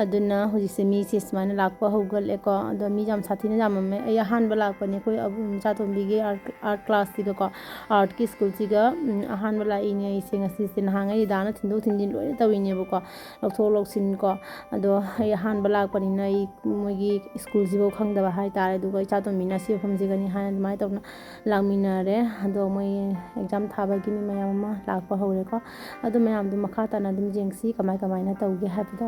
ꯑꯗꯨꯅ ꯍꯧꯖꯤꯛꯁꯦ ꯃꯤꯁꯦ ꯁꯨꯃꯥꯏꯅ ꯂꯥꯛꯄ ꯍꯧꯒꯠꯂꯦꯀꯣ꯫ ꯑꯗꯣ ꯃꯤ ꯌꯥꯝ ꯁꯥꯊꯤꯅ ꯌꯥꯝꯃꯝꯃꯦ꯫ ꯑꯩ ꯑꯍꯥꯟꯕ ꯂꯥꯛꯄꯅꯦ꯫ ꯑꯩꯈꯣꯏ ꯑꯕꯨꯡ ꯏꯆꯥꯇꯣꯝꯕꯤꯒꯤ ꯑꯥꯔꯠ, ꯑꯥꯔꯠ ꯀ꯭ꯂꯥꯁꯁꯤꯒꯀꯣ, ꯑꯥꯔꯠꯀꯤ ꯁ꯭ꯀꯨꯜꯁꯤꯒ, ꯎꯝ, ꯑꯍꯥꯟꯕ ꯂꯥꯛꯏꯅꯦ ꯑꯩꯁꯦ ꯉꯁꯤꯁꯦ꯫ ꯅꯍꯥꯟꯉꯩ ꯗꯥꯅ ꯊꯤꯟꯗꯣꯛ ꯊꯤꯟꯖꯤꯟ ꯂꯣꯏꯅ ꯇꯧꯔꯤꯅꯦꯕꯀꯣ, ꯂꯧꯊꯣꯛ ꯂꯧꯁꯤꯟ ꯀꯣ꯫ ꯑꯗꯣ ꯑꯩ ꯑꯍꯥꯟꯕ ꯂꯥꯛꯄꯅꯤꯅ ꯑꯩ ꯃꯣꯏꯒꯤ ꯁ꯭ꯀꯨꯜꯁꯤꯐꯥꯎ ꯈꯪꯗꯕ ꯍꯥꯏꯇꯥꯔꯦ꯫ ꯑꯗꯨꯒ ꯏꯆꯥꯇꯣꯝꯕꯤꯅ ꯑꯁꯤ ꯃꯐꯝꯁꯤꯒꯅꯤ ꯍꯥꯏꯅ ꯑꯗꯨꯃꯥꯏꯅ ꯇꯧꯗꯅ ꯂꯥꯛꯃꯤꯟꯅꯔꯦ꯫ ꯑꯗꯣ ꯃꯣꯏ ꯑꯦꯛꯖꯥꯝ ꯊꯥꯕꯒꯤ ꯃꯤ ꯃꯌꯥꯝ ꯑꯃ ꯂꯥꯛꯄ ꯍꯧꯔꯦꯀꯣ꯫ ꯑꯗꯨ ꯃꯌꯥꯝꯗꯨ ꯃꯈꯥ ꯇꯥꯅ ꯑꯗꯨꯝ ꯌꯦꯡꯁꯤ ꯀꯃꯥꯏ ꯀꯃꯥꯏꯅ ꯇꯧꯒꯦ ꯍꯥꯏꯕꯗꯣ꯫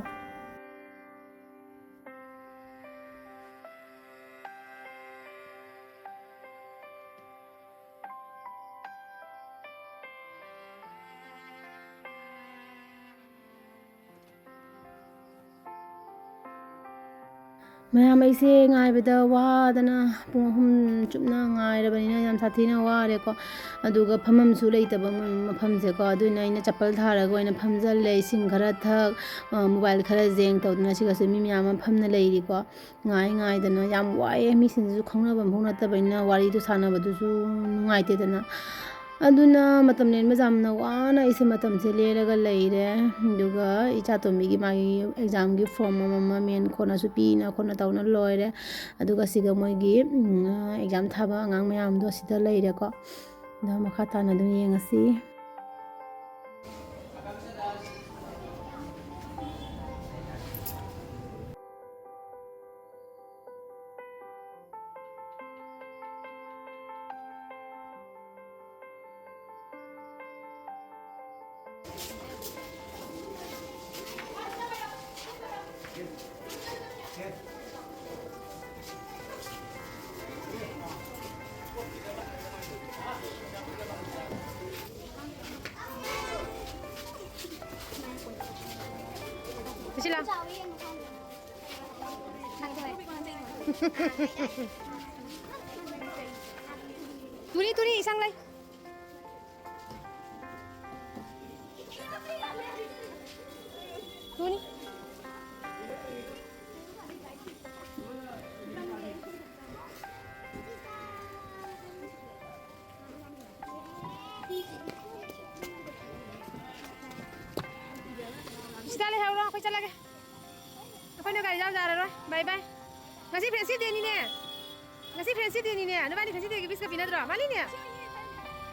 ꯃꯌꯥꯝ, ꯑꯩꯁꯦ ꯉꯥꯏꯕꯗ ꯋꯥꯗꯅ ꯄꯨꯡ ꯑꯍꯨꯝ ꯆꯨꯞꯅ ꯉꯥꯏꯔꯕꯅꯤꯅ ꯌꯥꯝ ꯁꯥꯊꯤꯅ ꯋꯥꯔꯦꯀꯣ꯫ ꯑꯗꯨꯒ ꯐꯝꯐꯝꯁꯨ ꯂꯩꯇꯕ ꯃ-, ꯃꯐꯝꯁꯦꯀꯣ꯫ ꯑꯗꯨꯅ ꯑꯩꯅ ꯆꯄꯜ ꯊꯥꯔꯒ ꯑꯣꯏꯅ ꯐꯝꯖꯜꯂꯦ꯫ ꯏꯁꯤꯡ ꯈꯔ ꯊꯛ, ꯑ, ꯃꯣꯕꯥꯏꯜ ꯈꯔ ꯌꯦꯡ ꯇꯧꯗꯅ ꯁꯤꯒꯁꯦ ꯃꯤ ꯃꯌꯥꯝ ꯑꯃ ꯐꯝꯅ ꯂꯩꯔꯤꯀꯣ꯫ ꯉꯥꯏ ꯉꯥꯏꯗꯅ ꯌꯥꯝ ꯋꯥꯏꯑꯦ꯫ ꯃꯤꯁꯤꯡꯁꯤꯁꯨ ꯈꯪꯅꯕ ꯑꯃꯐꯥꯎ ꯅꯠꯇꯕꯅꯤꯅ ꯋꯥꯔꯤꯗꯨ ꯁꯥꯟꯅꯕꯗꯨꯁꯨ ꯅꯨꯡꯉꯥꯏꯇꯦꯗꯅ꯫ ꯑꯗꯨꯅ ꯃꯇꯝ ꯂꯦꯟꯕꯁꯦ ꯌꯥꯝꯅ ꯋꯥꯅ ꯑꯩꯁꯦ ꯃꯇꯝꯁꯦ ꯂꯦꯜꯂꯒ ꯂꯩꯔꯦ꯫ ꯑꯗꯨꯒ ꯏꯆꯥ ꯇꯣꯝꯕꯤꯒꯤ ꯃꯥꯒꯤ ꯑꯦꯛꯖꯥꯝꯒꯤ ꯐꯣꯔꯝ ꯑꯃ ꯑꯃ ꯃꯦꯟ ꯈꯣꯠꯅꯁꯨ ꯄꯤꯅ ꯈꯣꯠꯅ ꯇꯧꯅ ꯂꯣꯏꯔꯦ꯫ ꯑꯗꯨꯒ ꯁꯤꯒ ꯃꯣꯏꯒꯤ, ꯎꯝ, ꯑꯦꯛꯖꯥꯝ ꯊꯥꯕ ꯑꯉꯥꯡ ꯃꯌꯥꯝꯗꯣ ꯁꯤꯗ ꯂꯩꯔꯦꯀꯣ꯫ ꯑꯗꯣ ꯃꯈꯥ ꯇꯥꯅ ꯑꯗꯨꯝ ꯌꯦꯡꯉꯁꯤ꯫ ꯁꯤ ꯂꯥꯎ꯫ ꯇꯨꯅꯤ, ꯇꯨꯅꯤ, ꯏꯁꯪ ꯂꯩ꯫ ꯇꯨꯅꯤ꯫ ꯁꯤꯗ ꯂꯩꯍꯧꯔꯣ, ꯑꯩꯈꯣꯏ ꯆꯠꯂꯒꯦ꯫ ꯑꯩꯈꯣꯏꯅ ꯒꯥꯔꯤ ꯌꯥꯎꯖꯔꯔꯣꯏ꯫ ꯕꯥꯏ ꯕꯥꯏ꯫ ꯉꯁꯤ ꯐ꯭ꯔꯦꯟꯁꯤꯞ ꯗꯦꯅꯤꯅꯦ꯫ ꯉꯁꯤ ꯐ꯭ꯔꯦꯟꯁꯤꯞ ꯗꯦꯅꯤꯅꯦ꯫ ꯅꯕꯥꯅꯤ ꯐ꯭ꯔꯦꯟꯁꯤꯞ ꯗꯦꯒꯤ ꯋꯤꯁꯀ ꯄꯤꯅꯗ꯭ꯔꯣ? ꯃꯥꯂꯤꯅꯦ?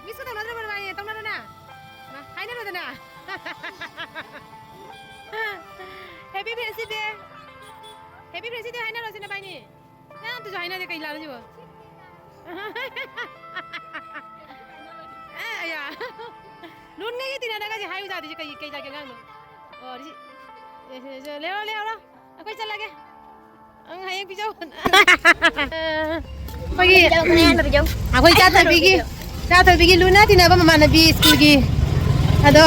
ꯋꯤꯁꯀ ꯇꯧꯅꯗ꯭ꯔꯕꯣ ꯅꯕꯥꯅꯤ? ꯇꯧꯅꯔꯣꯅ꯫ ꯃꯥ, ꯍꯥꯏꯅꯔꯣꯗꯅ꯫ Happy friendship day꯫ Happy friendship day ꯍꯥꯏꯅꯔꯣꯁꯦ ꯅꯕꯥꯅꯤ꯫ ꯅꯪ ꯑꯝꯇꯁꯨ ꯍꯥꯏꯅꯗꯦ, ꯀꯩ ꯂꯥꯟꯅꯣ ꯁꯤꯕꯣ? ꯑꯦ, ꯑꯌꯥ꯫ ꯂꯣꯟꯉꯩꯒ ꯇꯤꯟꯅꯔꯒꯁꯦ ꯍꯥꯏꯌꯨ ꯌꯥꯗ꯭ꯔꯤꯁꯦ ꯀꯩ, ꯀꯩ ꯖꯥꯠꯀꯤ ꯑꯉꯥꯡꯅꯣ? ꯑꯣ, ꯁꯤ, ꯑꯦ, ꯁꯦ, ꯁꯦ, ꯂꯩꯍꯧꯔꯣ, ꯂꯩꯍꯧꯔꯣ꯫ ꯑꯩꯈꯣꯏ ꯆꯠꯂꯒꯦ꯫ ꯑꯪ ꯍꯌꯦꯡ ꯄꯤꯖꯧ꯫ ꯑꯩꯈꯣꯏꯒꯤ, ꯄꯤꯖꯧ, ꯃꯌꯥꯝꯗ ꯄꯤꯖꯧ꯫ ꯑꯩꯈꯣꯏ ꯆꯥ ꯊꯛꯄꯤꯒꯤ, ꯆꯥ ꯊꯛꯄꯤꯒꯤ ꯂꯨꯅ ꯇꯤꯟꯅꯕ ꯃꯃꯥꯟꯅꯕꯤ ꯁ꯭ꯀꯨꯜꯒꯤ꯫ ꯑꯗꯣ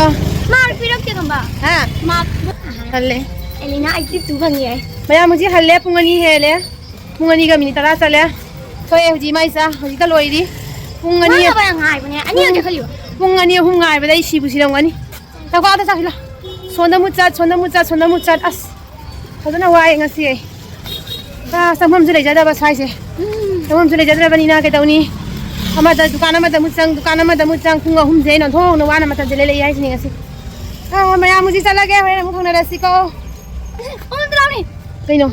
ꯃꯥꯔꯛ ꯄꯤꯔꯛꯇꯦ ꯈꯪꯕ꯫ ꯍꯥ? ꯃꯥꯔꯛ ꯈꯜꯂꯦ꯫ ꯂꯤꯅꯥ ꯑꯩꯠꯇꯤ ꯇꯨ ꯐꯪꯉꯤ ꯑꯩ꯫ ꯃꯌꯥꯝ ꯍꯧꯖꯤꯛ ꯍꯜꯂꯦ, ꯄꯨꯡ ꯑꯅꯤ ꯍꯦꯜꯂꯦ꯫ ꯄꯨꯡ ꯑꯅꯤꯒ ꯃꯤꯅꯤꯠ ꯇꯔꯥ ꯆꯠꯂꯦ꯫ ꯊꯣꯛꯑꯦ ꯍꯧꯖꯤꯛ ꯃꯥꯏ ꯆꯥ, ꯍꯧꯖꯤꯛꯇ ꯂꯣꯏꯔꯤ꯫ ꯄꯨꯡ ꯑꯅꯤ ꯃꯥꯅ ꯌꯥꯝ ꯉꯥꯏꯕꯅꯦ, ꯑꯅꯤ ꯄꯨꯡ ꯍꯧꯖꯤꯛ ꯈꯜꯂꯤꯕ꯫ ꯄꯨꯡ ꯑꯅꯤ ꯑꯍꯨꯝ ꯉꯥꯏꯕꯗ ꯑꯩ ꯁꯤꯕꯨ ꯁꯤꯔꯝꯒꯅꯤ꯫ ꯆꯥꯛ ꯆꯥꯗ ꯆꯥꯁꯤꯜꯂꯣ꯫ ꯁꯣꯟꯗ ꯃꯨꯠ ꯆꯠ, ꯁꯣꯟꯗ ꯃꯨꯠ ꯆꯠ, ꯁꯣꯟꯗ ꯃꯨꯠ ꯆꯠ꯫ ꯑꯁ, ꯐꯖꯅ ꯋꯥꯏ ꯉꯁꯤ ꯑꯩ꯫ ꯑꯥ, ꯆꯪꯐꯝꯁꯨ ꯂꯩꯖꯗꯕ ꯁ꯭ꯋꯥꯏꯁꯦ꯫ ꯆꯪꯐꯝꯁꯨ ꯂꯩꯖꯗ꯭ꯔꯕꯅꯤꯅ ꯀꯩꯗꯧꯅꯤ? ꯑꯃꯗ, ꯗꯨꯀꯥꯟ ꯑꯃꯗ ꯑꯃꯨꯛ ꯆꯪ, ꯗꯨꯀꯥꯟ ꯑꯃꯗ ꯑꯃꯨꯛ ꯆꯪ, ꯄꯨꯡ ꯑꯍꯨꯝꯁꯦ ꯑꯩꯅ ꯑꯣꯟꯊꯣꯛꯅ ꯋꯥꯅ ꯃꯇꯝꯁꯦ ꯂꯦꯜꯂꯛꯏ ꯍꯥꯏꯁꯤꯅꯤ ꯉꯁꯤ꯫ ꯑꯥ, ꯃꯌꯥꯝ ꯍꯧꯖꯤꯛ ꯆꯠꯂꯒꯦ, ꯍꯣꯔꯦꯟ ꯑꯃꯨꯛ ꯊꯦꯡꯅꯔꯁꯤꯀꯣ꯫ ꯑꯣꯟꯗ꯭ꯔꯥꯃꯤ꯫ ꯀꯩꯅꯣ?